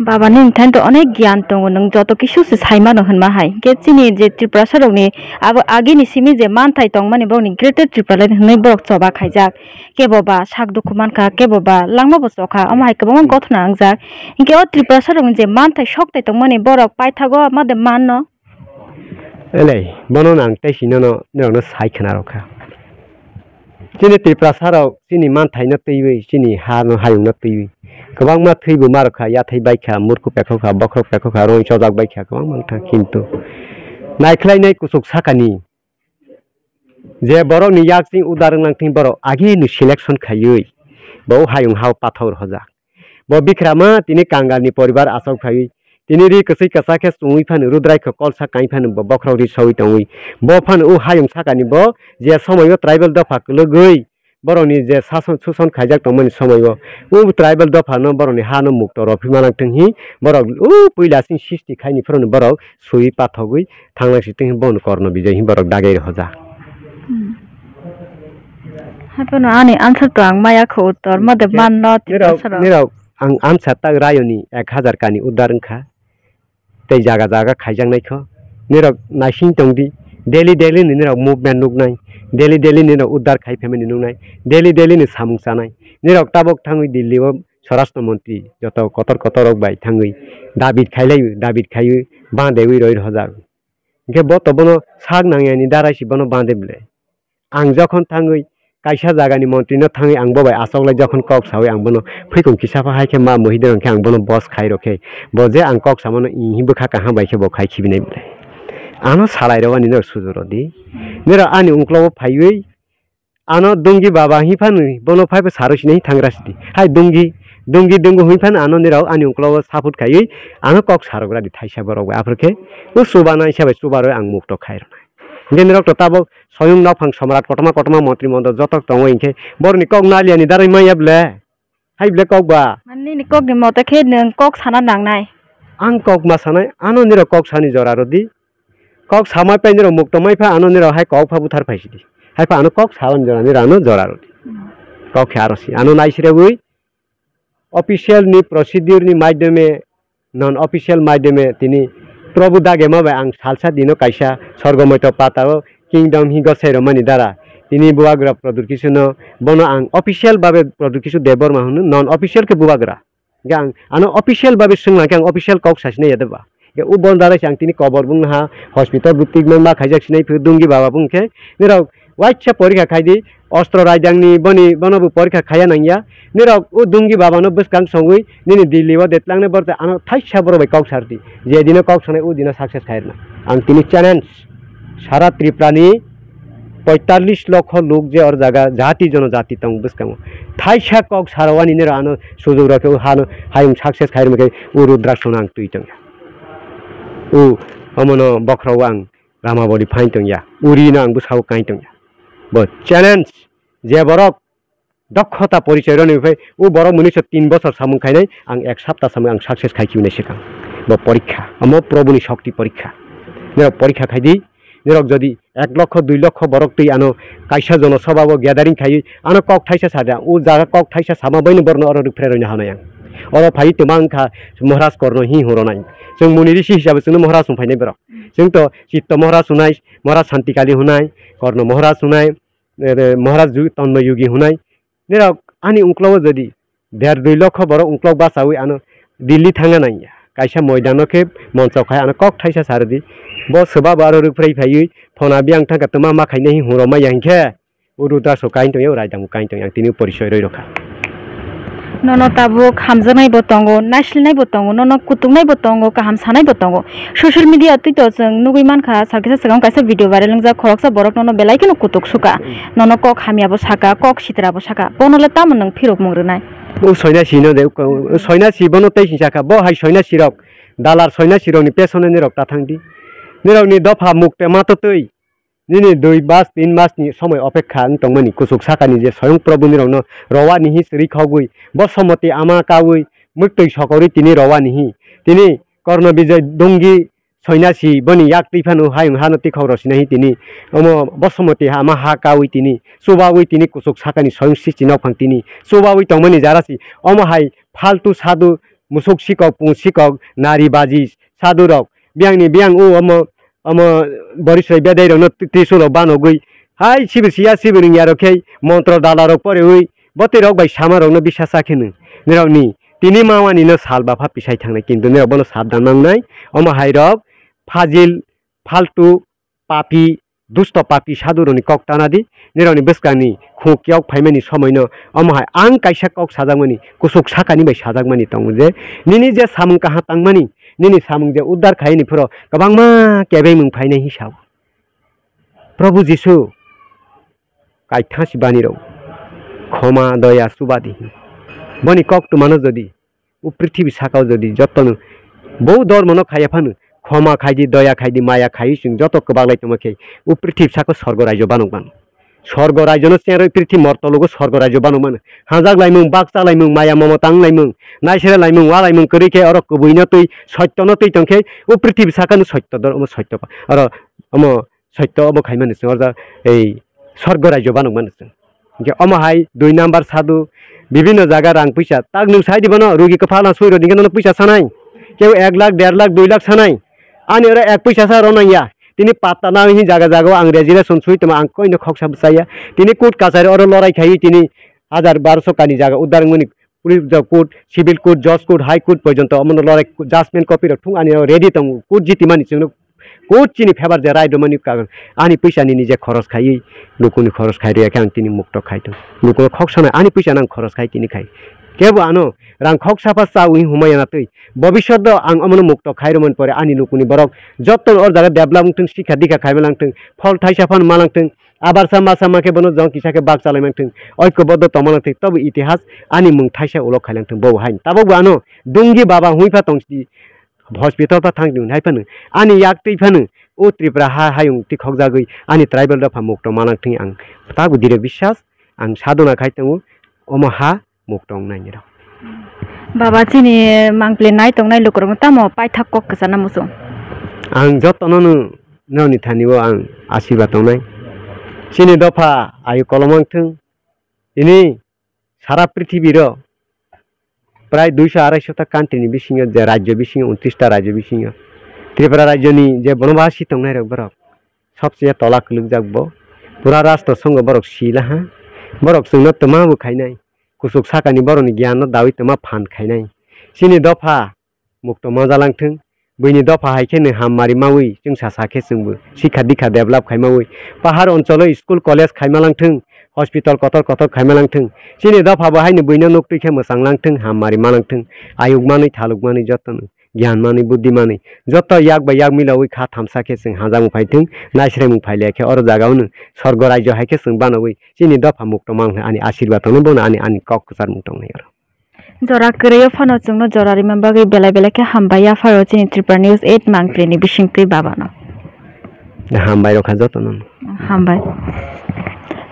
Baba, nini thani to onek gyan tongo, nwng joto kisu se sai mano hwnma hai. Hwnkhe chini je Tiprasa rokni abo agini simi je manthai tongmani bokni Greater Tipraland hwnwi borok choba khaijak. Kebo ba sak dukhu mankha, kebo ba langma bo chokha, omo hai kwbangma gothona wngjak. Hwnkhe o Tiprasa rokni je manthai sokthai tongmani borok paithago ma de manno. Elei, bono ang tei sinono norokno sai khna rw kha. Chini Tiprasa rok chini manthaino twiwi, chini hano hayungno twiwi kwbangma thwibo ma rw kha, yathai bai kha, murku pekho kha, bokhorok pekho kha, roi chojak bai kha, kwbangma wng kha. Kintu naikhlainai kuchuk sakani je borokni yaksing udar wng lang thing borok ageni selection khaiwi bo hayung hao pathor hojak. Bo bikrama tini kangalni poribar asok phaiwi, tini ri kwswi kwchak khe chumui phano, rudrai kho kolsa kai phano bo bokhorok ri saui tongwi. Bo phano o hayung sakani bo je somoio tribal dopha kwlwgwi borokni je sason suson khaijak tongmani somoio o tribal dophano borokni hano mukto rw phi manang thung hi borok o puila sing sisti khaini phano borok sui pathogwi thangnang si tong hi bono Korno Bijay hi borok dagai rw hojak. Hmm. Haphano ani answer to ang maya kho uttor, mode Khe manno nirok, Tiprasa rok. Nirok ang answer tak rayoni ek hazar kani udar wngkha. Tei jaga jaga khaijaknai kho. Nirok naising tongdi, daily daily ni nirok movement nuknai, daily daily ni nirok udar khai phaimani nuknai, daily daily ni samung chanai. Nirok tabok thangwi Delhi o Swarashtra Montri joto kotor kotor rok bai thangwi David khailaiwi, David khaiwi bandewi roi rw hojak. Hwnkhe bo to bono sak nangyani darai si bono bande ble. Ang jokhon thangwi kaisa jagani montrino thangwi ang bo bai achoklai jokhon kok sawi ang bono phuikung kisa pha hai khe ma muhidrong khe ang bono bos khai rw khe bo je ang kok samano ihi bwkha kaham bai khe bo khai khibinai ble. Ano salai rw ani no sujuro di. Nero ani ungklogo phaiwi ano Dungi baba hi phano bono phai pha saro sini thangra sidi. Hai Dungi, Dungi, Dungi hwi phano ano nirok ani ungklogo support khaiwi ano kok sarogra di thaisa borok bai. Aphuru khe o chubanai sabai chubarwi ang mukto khai rwnai. Hwnkhe nirok to tabok soyung nokphang somrat kotorma kotorma montri mondo jotok tongo hwnkhe borokni kok naliani darai maya ble. Hai ble kok ba. Mane nini kokni mote khe nwng kok sana nangnai. Ang kok ma sanai, ano nirok kok sani jora rw di. Kok samai pai nirok mukto mai pha ano nirok hai kok pha buthar phai sidi. Hai pha ano kok sawan jora nirok ano jora rw di. Hmm. Kok khe aro si ano nai sirewui official ni procedure ni maidhyome, non official maidhyome tini Prabhu Dagema bai ang salsa dino kaisa sorgo moito patao kingdom hi gosai rwmani dara tini bubagra Pradyut Kishore no bono ang official babe Pradyut Kishore Debbarma hwno, non official khe bubagra. Hingke ang ano official babe swnglang khe ang official kok sasina yade ba. Hingke o bon dara se ang tini kobor bung ha hospital bwtwi ma khaijak sinai phuru Dungi baba bung khe nirok waisa porikha khai di, ostro raidang ni boni bono bo porikha khaiya nangya. Nirok o Dungi baba no bwskang songwi nini Delhi o detlang ne borok ano thaisa borok bai kok sar di. Je dino kok sanai o dino success khai rwna. Ang tini challenge sara Tripura ni poitallis lokho luk je or jaga jati jonojati tong bwskango. Thaisa kok sarowani nero ano sujok rokhe o hano hayung success khairokhe o Rudrakshano ang twi tongya. O omono bokhorok ang Ramabodi phain tongya. Urino ang bwsao kain tongya. Bo challenge je borok dokhota porichoi roni phai o borok mwnwi so tin bosor samung khainai ang ek sapta samung ang success khai khibi nai swkang. Bo porikha, omo Probuni shokti porikha. Nero porikha khai di. Nirok jodi ek lokho, dui lokho borok twi ano kaisa jono sobha o gathering khaiwi ano kok thaisa sa da, o jaga kok thaisa sama baino borno oro rwphre rwina hanai ang. Oro phai tongma wngkha Maharaj Korno hi hwnrwnai. Chwng muni risi hisabe chwngno Maharaj wng phainai borok. Chwng to Chitto Maharaj wngnai, Maharaj Santikali wngnai, Korno Maharaj wngnai, eh, Maharaj Ju-, Tonno Yogi wngnai. Nirok ani ungklogo jodi der dui lokho borok ungklok bachawi ano Delhi thangna nangya. Kaisa moidano khe monchok hai ano kok thaisa sarodi. Bo swbabo aro rwphrai phaiwi phona biyang thangkha twma ma khainai hi hwnrwmaya hinkhe. O Rudrasho kain tongya, o Raidangbo kain tongya, ang tini porisoy roi rokha. Nono tabuk hamjaknai bo tongo, naisilnai bo tongo, nono kutuknai bo tongo, kaham sanai bo tongo. Social media twi to chwng nugwi mankha, sal kisa swkang kaisa video viral wngjak, khoroksa borok nono belai kheno kutuk suka. Hmm. Nono kok hamya bo saka, kok sitra bo saka. Bono le tamo nwng phirok mung rwnai? O soinasi no de, o soinasi bono tei sing saka, bo hai soinasi rok, dalar soinasi rokni pesoneni rok ta thang di. Nirokni dopha mukte ma to twi. Nini dui mas, tin mas ni somoi opekha wng tongmani, kuchuk sakani je Soyong Probhu nirokno rowani hi chwrwi khogwi, Bosomoti ama kawi, mwktwi sokorwi tini rowani hi. Tini Korno Bijay Dungi soinasi boni yak twi phano hayung hano twi khok rosina hi tini. Omo Bosomoti ama ha kawi tini, chubawi tini kuchuk sakani Soyong Sisti nokphang tini, chubawi tongmani jarasi. Omo hai faltu sadu, musuk sikok, pung sikok, nari baji sadu rok, biyangni biyang o omo, omo Borisoi bedai rokno t-, trisul rok banogwi, hai sibo siya sibo rwngya rok khe montro dala rok porewi botwi rok bai sama rokno bisa sa khe nwng. Nirokni tini mawani no sal bapha pisai thangnai, kintu nirok bono sabdan nangnai. Omo hai rok fajil, faltu, papi, dusto papi sadu rokni kok tana di, nirokni bwskangni khuk kiyok phaimani somoino omo hai ang kaisa kok sajakmani, kuchuk sakani bai sajakmani tongo je, nini je samung kaham tangmani, nini samung je uddar khaini phuro kwbangma kebengmung phainai hi sao. Probhu Jisu, kaitha si bani rok, khoma, doya, chuba di. Boni kok twmano jodi o prithibi sakao jodi jotono bo dormono khaiya phano, khoma khaidi, doya khaidi, maya khaiwi chwng joto kwbaklai tongma khe o prithibi sakao sorgo raijo banok mano. Sorgo raijono cherwi prithibi mortologo sorgo raijo banok mano. Hajak laimung, bakcha laimung, maya momota wng laimung, naisere laimung, wa laimung kwrwi khe oro kwbwino twi, sottono twi tong khe o prithibi sakano sotto dor, omo sotto pa-, oro omo sotto obo khaimani chwng orja ei sorgo raijo banok mano chwng. Hinkhe omo hai dui number sadu, bibinno jaga rang puisa. Tak nwng sai di bono, rugi kwphal na sui rodi, hinkhe nono puisa sanai. Kebo ek lakh, der lakh, dui lakh sanai. Ani oro ek puisa sa rw nangya. Tini patta nang hi jaga jaga o ang resolution sui tongma, ang koino khoksa bwchaya. Tini court kachari oro lorai khaiwi tini hajar barosho kani jaga uddar wngmani, police court, civil court, judge court, high court porjonto omono lorai judgment copy rok thung ani oro ready tongo. Court jitimani chwngno Court chini phebar je rai rwmani karon ani puisa nini je khoros khaiwi lukuni khoros khai rwya khe ang tini mukto khai tong. Lukuno khok sanai ani puisa nang khoros khai tini khai. Kebo ano rang khok sapha chawi humaya na twi. Bobishoto ang omono mukto khai rwmani pore ani lukuni borok jotto o jaga develop wngthung, sikha dikha khaima langthung, phol thaisa phano ma langthung, abarsa masa ma khe bono jong kisa khe bak chalai mangthung, oikoboddo tongma langthung, tobo itihas ani mung thaisa ulo khai langthung bo hai. Tabok bo ano dungi baba hwnwi pha tong sidi. Hospital pha thang di hwnwi hai phano ani yak twi phano o Tripura ha hayung twi khokjagwi ani tribal dopha mukto manang thung ang tabuk direk biswas ang sadhona khai tongo omo ha mukto wngnai nirok. Baba chini mangpili nai tongnai lukurokno tamo paithak kok kwchana muchung. Ang jotono no noni thani o ang asirbad tongnai. Chini dopha ayu kolom wng thung tini sara prithibiro prai duiso araisota country ni bisingo je rajyo bisingo untris ta rajyo bisingo Tripura rajyo ni je bono basi tongnai rok borok sobse tola kwlwkjak bo pura rastro songo borok silaha borok chwngno twma bo khainai kuchuk sakani borok ni giyan no dawi twma phan khainai chini dopha mukto manjalang thung. Buini dopha hai khe nwi hammari mawi chwngsa sa khe chwngbo sikha dikha develop khai mawi. Pahar oncholo school college khai malang thung, hospital kotor kotor khai malang thung. Chini dopha bo haino buino nuk twi khe mwchang lang thung, hammari malang thung. Ayuk manwi thaluk manwi jotono giyan manwi buddhi manwi joto yak bai yak milawi kha thamsa khe chwng hajakmung phai thung, naisremung phai le khe oro jaga ono sorgo rajyo hai khe chwng banawi chini dopha mukto mang ani asirwad tongnai bono ani ani kok kwchar mung tongnai oro. Jora kwrwi o phano chwngno jora rimani bagwi belai belai khe hambai yapharo chini Tripura News eight mangpili ni bisingtwi babano. Hambai rokha jotono. Hambai.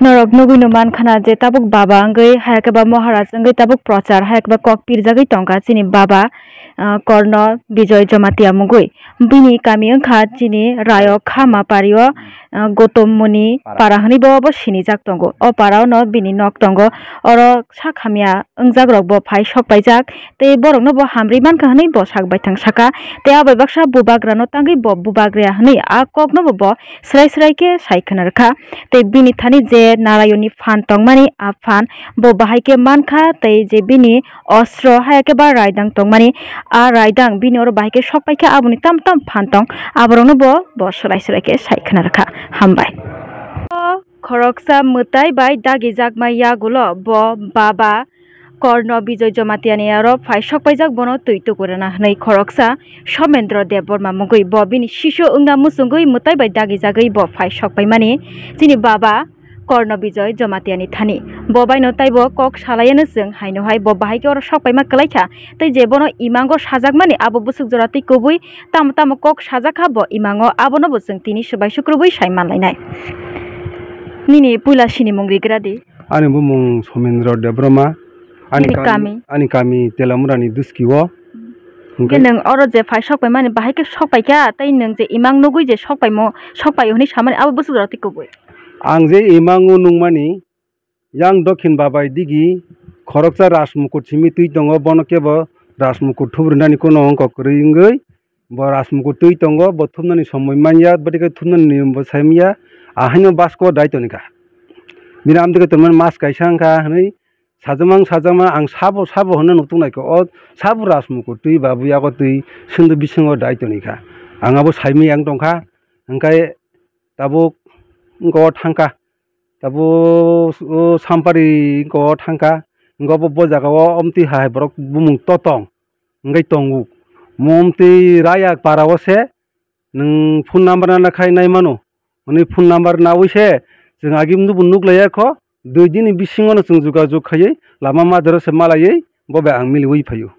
Norok nugwi no mankhana je tabuk baba wngwi hayakhe ba Maharaj wngwi tabuk prochar hayakhe ba kok pirjagwi tongkha chini baba, ah, Korno Bijoy Jamatia mungwi. Bini kami wngkha chini Rayok Khama pario, ah, Gotom Muni para hwnwi bo, bo sinijak tongo. O para o no bini nok tongo. Oro sak hamya wngjak rok bo phai sok paijak, tei borok no bo hamri mankha hwnwi bo sak baithang saka, tei abai baksa bubagra no tangwi bo bubagra hwnwi a kok no bo, bo swrai swrai khe sai khna rwkha. Tei bini thani je Narayoni phan tongmani, a phan bo bahai khe mankha, tei je bini ostro haya khe ba raidang tongmani, a raidang bini oro bahai khe sok paikha, aboni tam tam phan tong, aborok no bo, bo swrai swrai khe sai khna rwkha. Hambai. Khoroksa mwtai bai dagijakma yagulo bo baba Korno Bijoy Jamatiani aro phai sokpaijak bono twi tukuruna hwnwi khoroksa Somendro Debbarma mungwi bo bini sisu wngna muchungwi mwtai bai dagijagwi bo phai sokpaimani chini baba Korno Bijoy Jamatiani thani. Bo baino taibo kok salaiano chwng haino hai bo bahai khe oro sokpaima kwlaikha tei je bono imango sajakmani abo bwswk jora twi kubui tamo tamo kok sajakha bo imango abono bo chwng tini swbai sukrubui sai manlainai. Nini puila sinimung rigra di. Ani bumung Somendro Debbarma. Ani Nini kami, kami? Ani kami Telamurani Duski o. Hwnkhe nwng oro je phai sokpaimani bahai khe sokpaikha, tei nwng je imang nugwi je sokpaimo, sokpaio hwnwi samani abo bwswk jora twi kubui. Ang je imango nungmani, yang Dokhin Babai digi khoroksa Rajmukut simi twi tongo, bono kebo Rajmukut thubrinani kuno wngkok kwrwi wngwi, bo Rajmukut twi tongo, bo thumnani somoi manya, bwtwi khe thumnani niyom bo sai manya, ahaino basko dai tonikha. Bini amtwi khe tonmani mas kaisa wngkha hwnwi, Sajamang, sajamang, ang sabo, sabo hwnwi nukhung naikha. O sabo Rajmukut twi ba buyago twi sunduk bisingo dai tonikha. Ang abo saimwi ang tongkha. Hwnkhe tabuk wngkha o thangkha. Tabuk o Sampari wngkha o thangkha. Wngkha bo, bo jagao omtwi hai borok bumung totong wngwi tongo. Mo omtwi raya para o se nwng phone number nana khai nai mano. Hwnwi phone number naui se chwng agini bo nuk lai ya kho, dui dini bisingo no chwng jogajog khaiwi lama majra se malaiwi bo bai ang miliui phaio.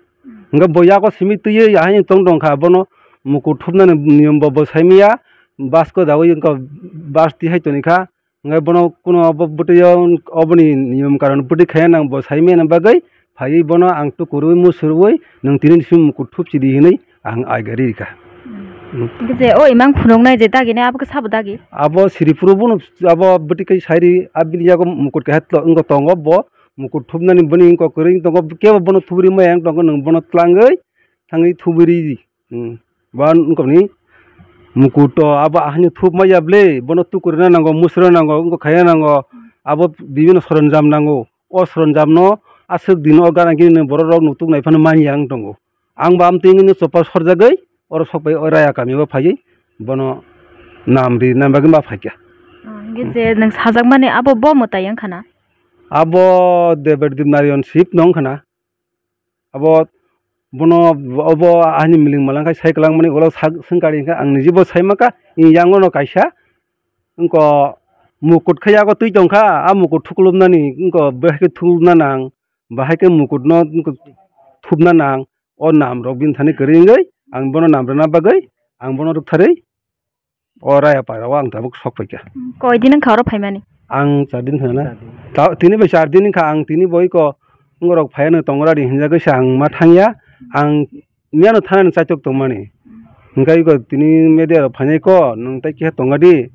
Hwnkhe bo yago simi twiwi ahai tong tong kha, bono mukut thupnani niyom bo bo sai manya, basko daui wngkha bas tihai toni kha, hwnkhe bono kuno obo bwtwi o oboni niyom karon bwtwi khaiya nang bo sai manya bagwi phaiwi bono ang tukurui musurui nwng tini simi mukut thupsi di hwnwi ang aiga ri rikha. Hwnkhe je o imang phunuknai je dagini abo khe sabo dagi? Abo siri phuru bono abo bwtwi kai sairi abini yago mukut kaisa wngkha tongo bo mukut thupnani bini wngkha kwrwi tongo kebo bono thubri maya wng tongo nwng bono tlangwi thangwi thubri di. Hmm. Ba wngkha ni mukut to abo ahani thup maya ble bono tukurina nango musura nango wngkha khaina nango abo bibino soronjam nango. O soronjamno aswk dino o gana gini borok rok nutuk nai phano manya wng tongo. Ang bo amtwi wngwi no chopal sorjagwi oro sokpai o raya kami o phaiwi bono nam ri nam bagwi ma phaikha. Oh, hwnkhe je nwng sajakmani abo bo mwtai wngkha na? Abo Deberdip Narayan Shiv no wngkha na. Abo bono obo ani miling malang khai sai kwlangmani ulo sak swngkari hwnkhe ang nijibo saimaka yang ono kaisa wngkha mukut khai yago twi tongkha a mukut thuklubnani wngkha bahai khe thuklubna nang bahai khe mukutno thupna nang o nam rok bini thani kwrwi wngwi ang bono nam rwna bagwi ang bono rwktharwi o raya para o ang tabuk sok phaikha. Koi din wngkha oro phaimani? Ang char din phaina. Char din. Ta-, tini bai char din wngkha ang tini bo iko wngorok phaiya no tongo radi hinjagwi se ang ma thangya ang miyano thanani chaitok tongmani. Hwnkhe iko tini media rok phainai ko nwng tai keha tonga di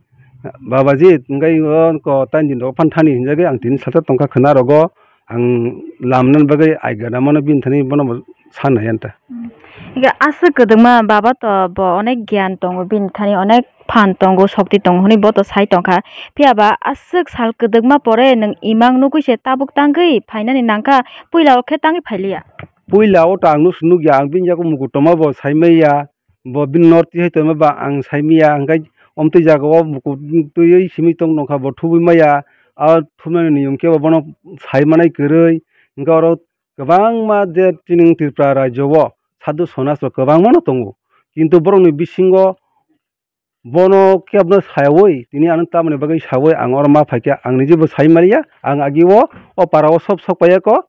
babaji hwnkhe iko tain din rok phan thani hinjagwi ang tini salsa tongkha khwna rogo. Ang lamnani bagwi ai gana mano bini thani bono bo sana yan ta. Hmm. Hinkhe aswk kwdwkma baba to bo onek gyan tongo bini thani onek phan tongo sokti tongo hwnwi bo to sai tongkha. Phiya ba aswk sal kwdwkma pore nwng imang nugwi se tabuk tangwi phainani nangkha puila o khe tangwi phailiya. Puila o to ang nuksu nukya ang bini yago mukuttoma bo saimaya. Bo bini nor tihai tongma ba ang saimaya, hwnkhe omtwi jagao buku twiwi simi tong nokha, bo thubui maya, a thubnani niyom khe bo bono sai manai kwrwi, hwnkhe oro kwbangma je chini Tripura rajyo o sadhu sonas rok kwbangma no tongo, kintu borokni bisingo bono kebo no sayaui tini ano tamoni bagwi saui ang oro ma phaikha, ang niji bo sai maliya, ang agi o, o para o sob sok paiya kho.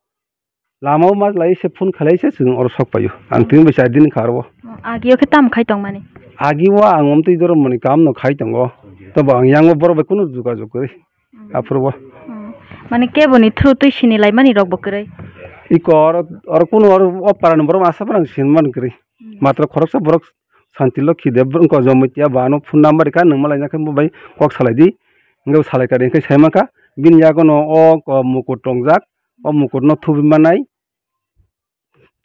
Lama o ma lai se phone khalai se chwng oro sok paio. Ang tini bai char din kha aro. Agi o khe tamo khai tong mani? Agi o ang omtwi dormo ni kam no khai tongo. Tobo ang yang o borok bai kunu jogajog kwrwi. Hmm. Aphuru bo. Hmm. Mane keboni through twi sini laimani rok bo kwrwi? Iko oro, oro kuno oro o parani borok asa parang sinmani kwrwi. Hmm. Matro khoroksa borok Santi Lokhi Deb wngkha Jomotia ba ano phone number rikha, nwng malaina khe bo bai kok salai di. Hwnkhe bo salai kari hwnkhe sai mankha. Bini yagono o ko mukut tongjak, o mukut no thubi manai.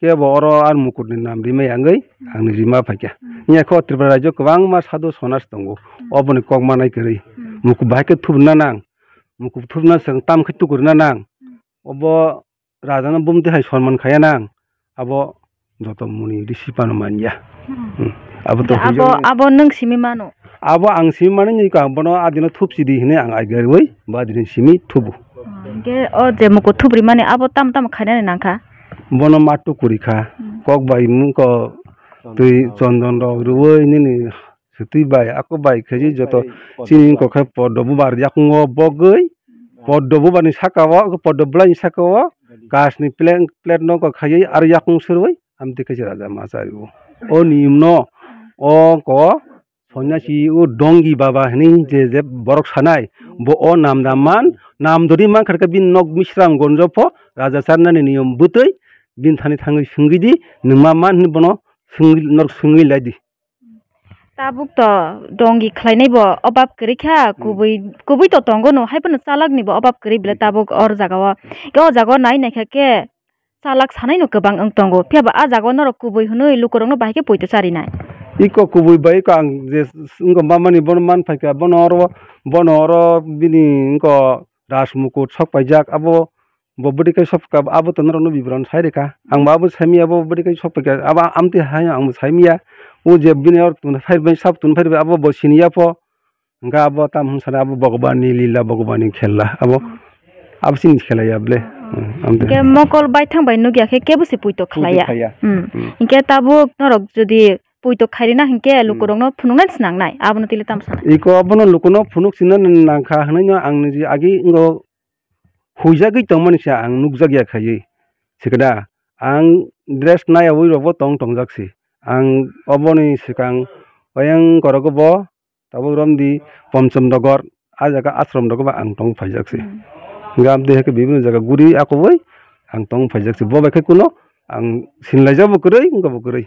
Kebo oro ar mukut ni nam rimai yangwi ang ni rima phaikha. Hmm. Wngya khe o Tripura rajyo kwbangma sadhu sonas tongo. Hmm. Oboni kok manai kwrwi. Hmm. Mukut bahai khe thubuna nang. Mukut thubuna swng tam khe tukurna nang. Hmm. Obo raja no bumti hai sonman khaya nang. Abo joto muni risi phano manya. Hmm. Hmm. Abo to hwnkhe abo, huijani abo nwng simi mano? Abo ang simi mani ni ka bono adino thupsi di hwnwi ang aigarwi badini simi thubu. Hmm. Hwnkhe o je mukut thubri mani abo tamo tamo khainani nangkha? Bono ma tukuri kha. Hmm. Kok bai mungko twi chondon rok rwui nini Swtwi bai, ako bai khe joto chini wngkha khe poddo bubar yakungo bogwi, poddo bubar ni saka o, poddo bwlai ni saka o, kash ni plate, plate no wngkha khaiwi aro yakung sirwi, amtwi khe se raja ma chari o. O niyom no, o wngkha o sonyasi o dongi baba hinwi je, je borok sanai, bo o nam da man, nam dori man kha khe bini nok misram gonjo pho, raja charnani niyom bwtwi, bini thani thangwi swngwi di, nwng ma man hinwi bono swngwi, norok swngwi lai di. Tabuk to dongi khlainai bo obab kwrwi kha, hmm, kubui, kubui to tongo no, hai phano chalak ni bo obab kwrwi bwle tabuk or jaga o. Khe o jaga o nai naikha khe chalak sanai no kwbang wng tongo, phiya ba a jaga o norok kubui hwnwi lukurok no bahai khe poito charinai. Iko kubui bai iko ang je wngkha mamani bono man phaikha, bono oro, bono oro bini wngkha raj mukut sok paijak, abo Bo bwdwi khe sok kha, abo to norokno biboron sai rwkha. Ang bo abo saimanya, bo bwdwi khe sok paikha. Abo amtwi hai ang bo saimanya. O je bini oro tun phai rwbai, sab tun phai rwbai, abo bo siniya pho. Hwnkhe abo tamo hwn sana, abo Bhagwanni lila, Bhagwanni khela. Abo, abo chini khela ya ble. Hmm. Hmm, amtwi. Hwnkhe mokol baithang bai nukya khe kebo se puito khlaiya. Puito khlaiya. Hmm. Hmm. Hwnkhe tabuk norok jodi puito khairina hwnkhe, hmm, lukurokno phunuknani swnangnai. Abono tili tamo sana? Iko abono lukuno phunuk sinani nangkha hwnwi no ang niji agi wngkha. Huijagwi tongmani se ang nukjakya khaiwi. Sikada ang dress nayawi rokbo tong tongjak se. Ang oboni swkang oyang korogo bo tabuk romdi Ponchom Dogor, a jaga ashram rogo bo ang tong phaijak se. Hmm. Hingke amtwi hai khe bibinno jaga guri akoboi ang tong phaijak se. Bo bai khe kuno ang sinlaijak bo kwrwi, wngkha bo kwrwi.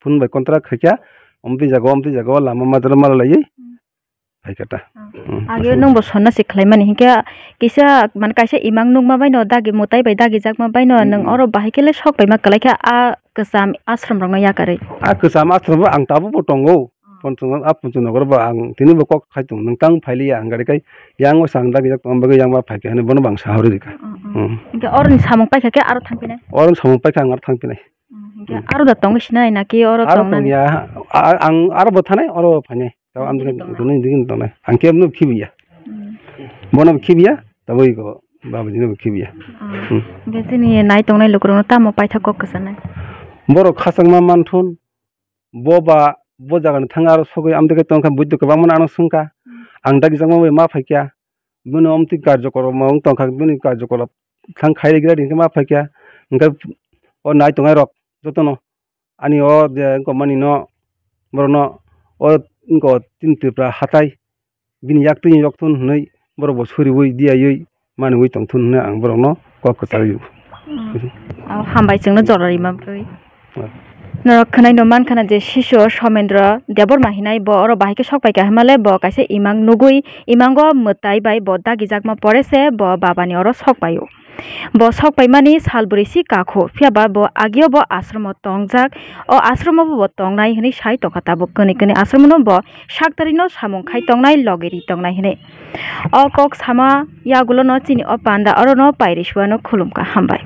Phone bai contract khaikha, omtwi jaga, omtwi jaga o lama majra mala laiwi. Hmm. Phaikha ta. Hmm. Hmm, age aswk. Nwng bo sonna se khlaimani hinkhe kisa, mane, kaisa imang nukma bai no dagi, mwtai bai dagijakma bai no, hmm, nwng, hmm, oro bahai khe le sok paima kwlai kha a kwcham ashram rok no yakarwi. A kwcham ashram rok ang tabuk bo tongo. Hmm. Ponchong, a Ponchong Nogor bo ang tini bo kok khai tongo, nwng tang phailiya ang gari kai yang o sang dagijak tongma bagwi yang ma phaikha hinwi bono bo ang sahorwi rikha. Hmm, hmm. Hmm. Hinkhe oroni samung paikha khe aro thangphinai? Oroni samung paikha ang aro thangphinai. Hmm, hinkhe, hmm, aro da tongwi sinai naki oro aro tongnani? Tongya, a-, ang aro bo thanai, oro bo phainai. Tamo ang dini tongna. Dini, dini tongnai. Ang kebo no khibiya. Hmm. Bono bo khibiya, tabo iko babaji no bo khibiya. Ah. Hmm. Hinkhe chini nai tongnai lukurokno tamo paithak kok kwchanai? Borok khachangma manthun, bo ba, bo jaga ni thang aro sogwi amtwi khe tongkha, buitu kwbangma no ano swngkha. Hmm. Ang dagijakma bai ma phaikha. Bini omtwi karjokormo wng tongkha, bini karjokormo thang khai rwgwlak hinkhe ma phaikha. Hinkhe o nai tongnai rok jotono ani o je wngkha mani no, borokno o wngkha chini Tripura hatai bini yaktwi yokthun hwnwi borok bo suriui diyaui manwi tongthun hwnwi ang borokno kok kwcharwi. Hmm. Oh, hambai chwngno jora rima bagwi. Hmm. Norok khwnai no mankha na je sisu Somendro Debbarma hinai bo oro bahai khe sok paikha hinmale bo kaisa imang nugui imango mwtai bai bo dagijakma pore se bo babani oro sok paio. Bo sok paimani sal bwrwi si kakhu, phiya ba bo agio bo ashromo tongjak, o ashromo bo bo tongnai hwnwi sai tongkha tabuk kwnwi kwnwi ashromo no bo sak tarino samung khai tongnai logi ri tongnai hwnwi. O kok sama yagulono chini o panda orono pairi suano khulumkha, hambai.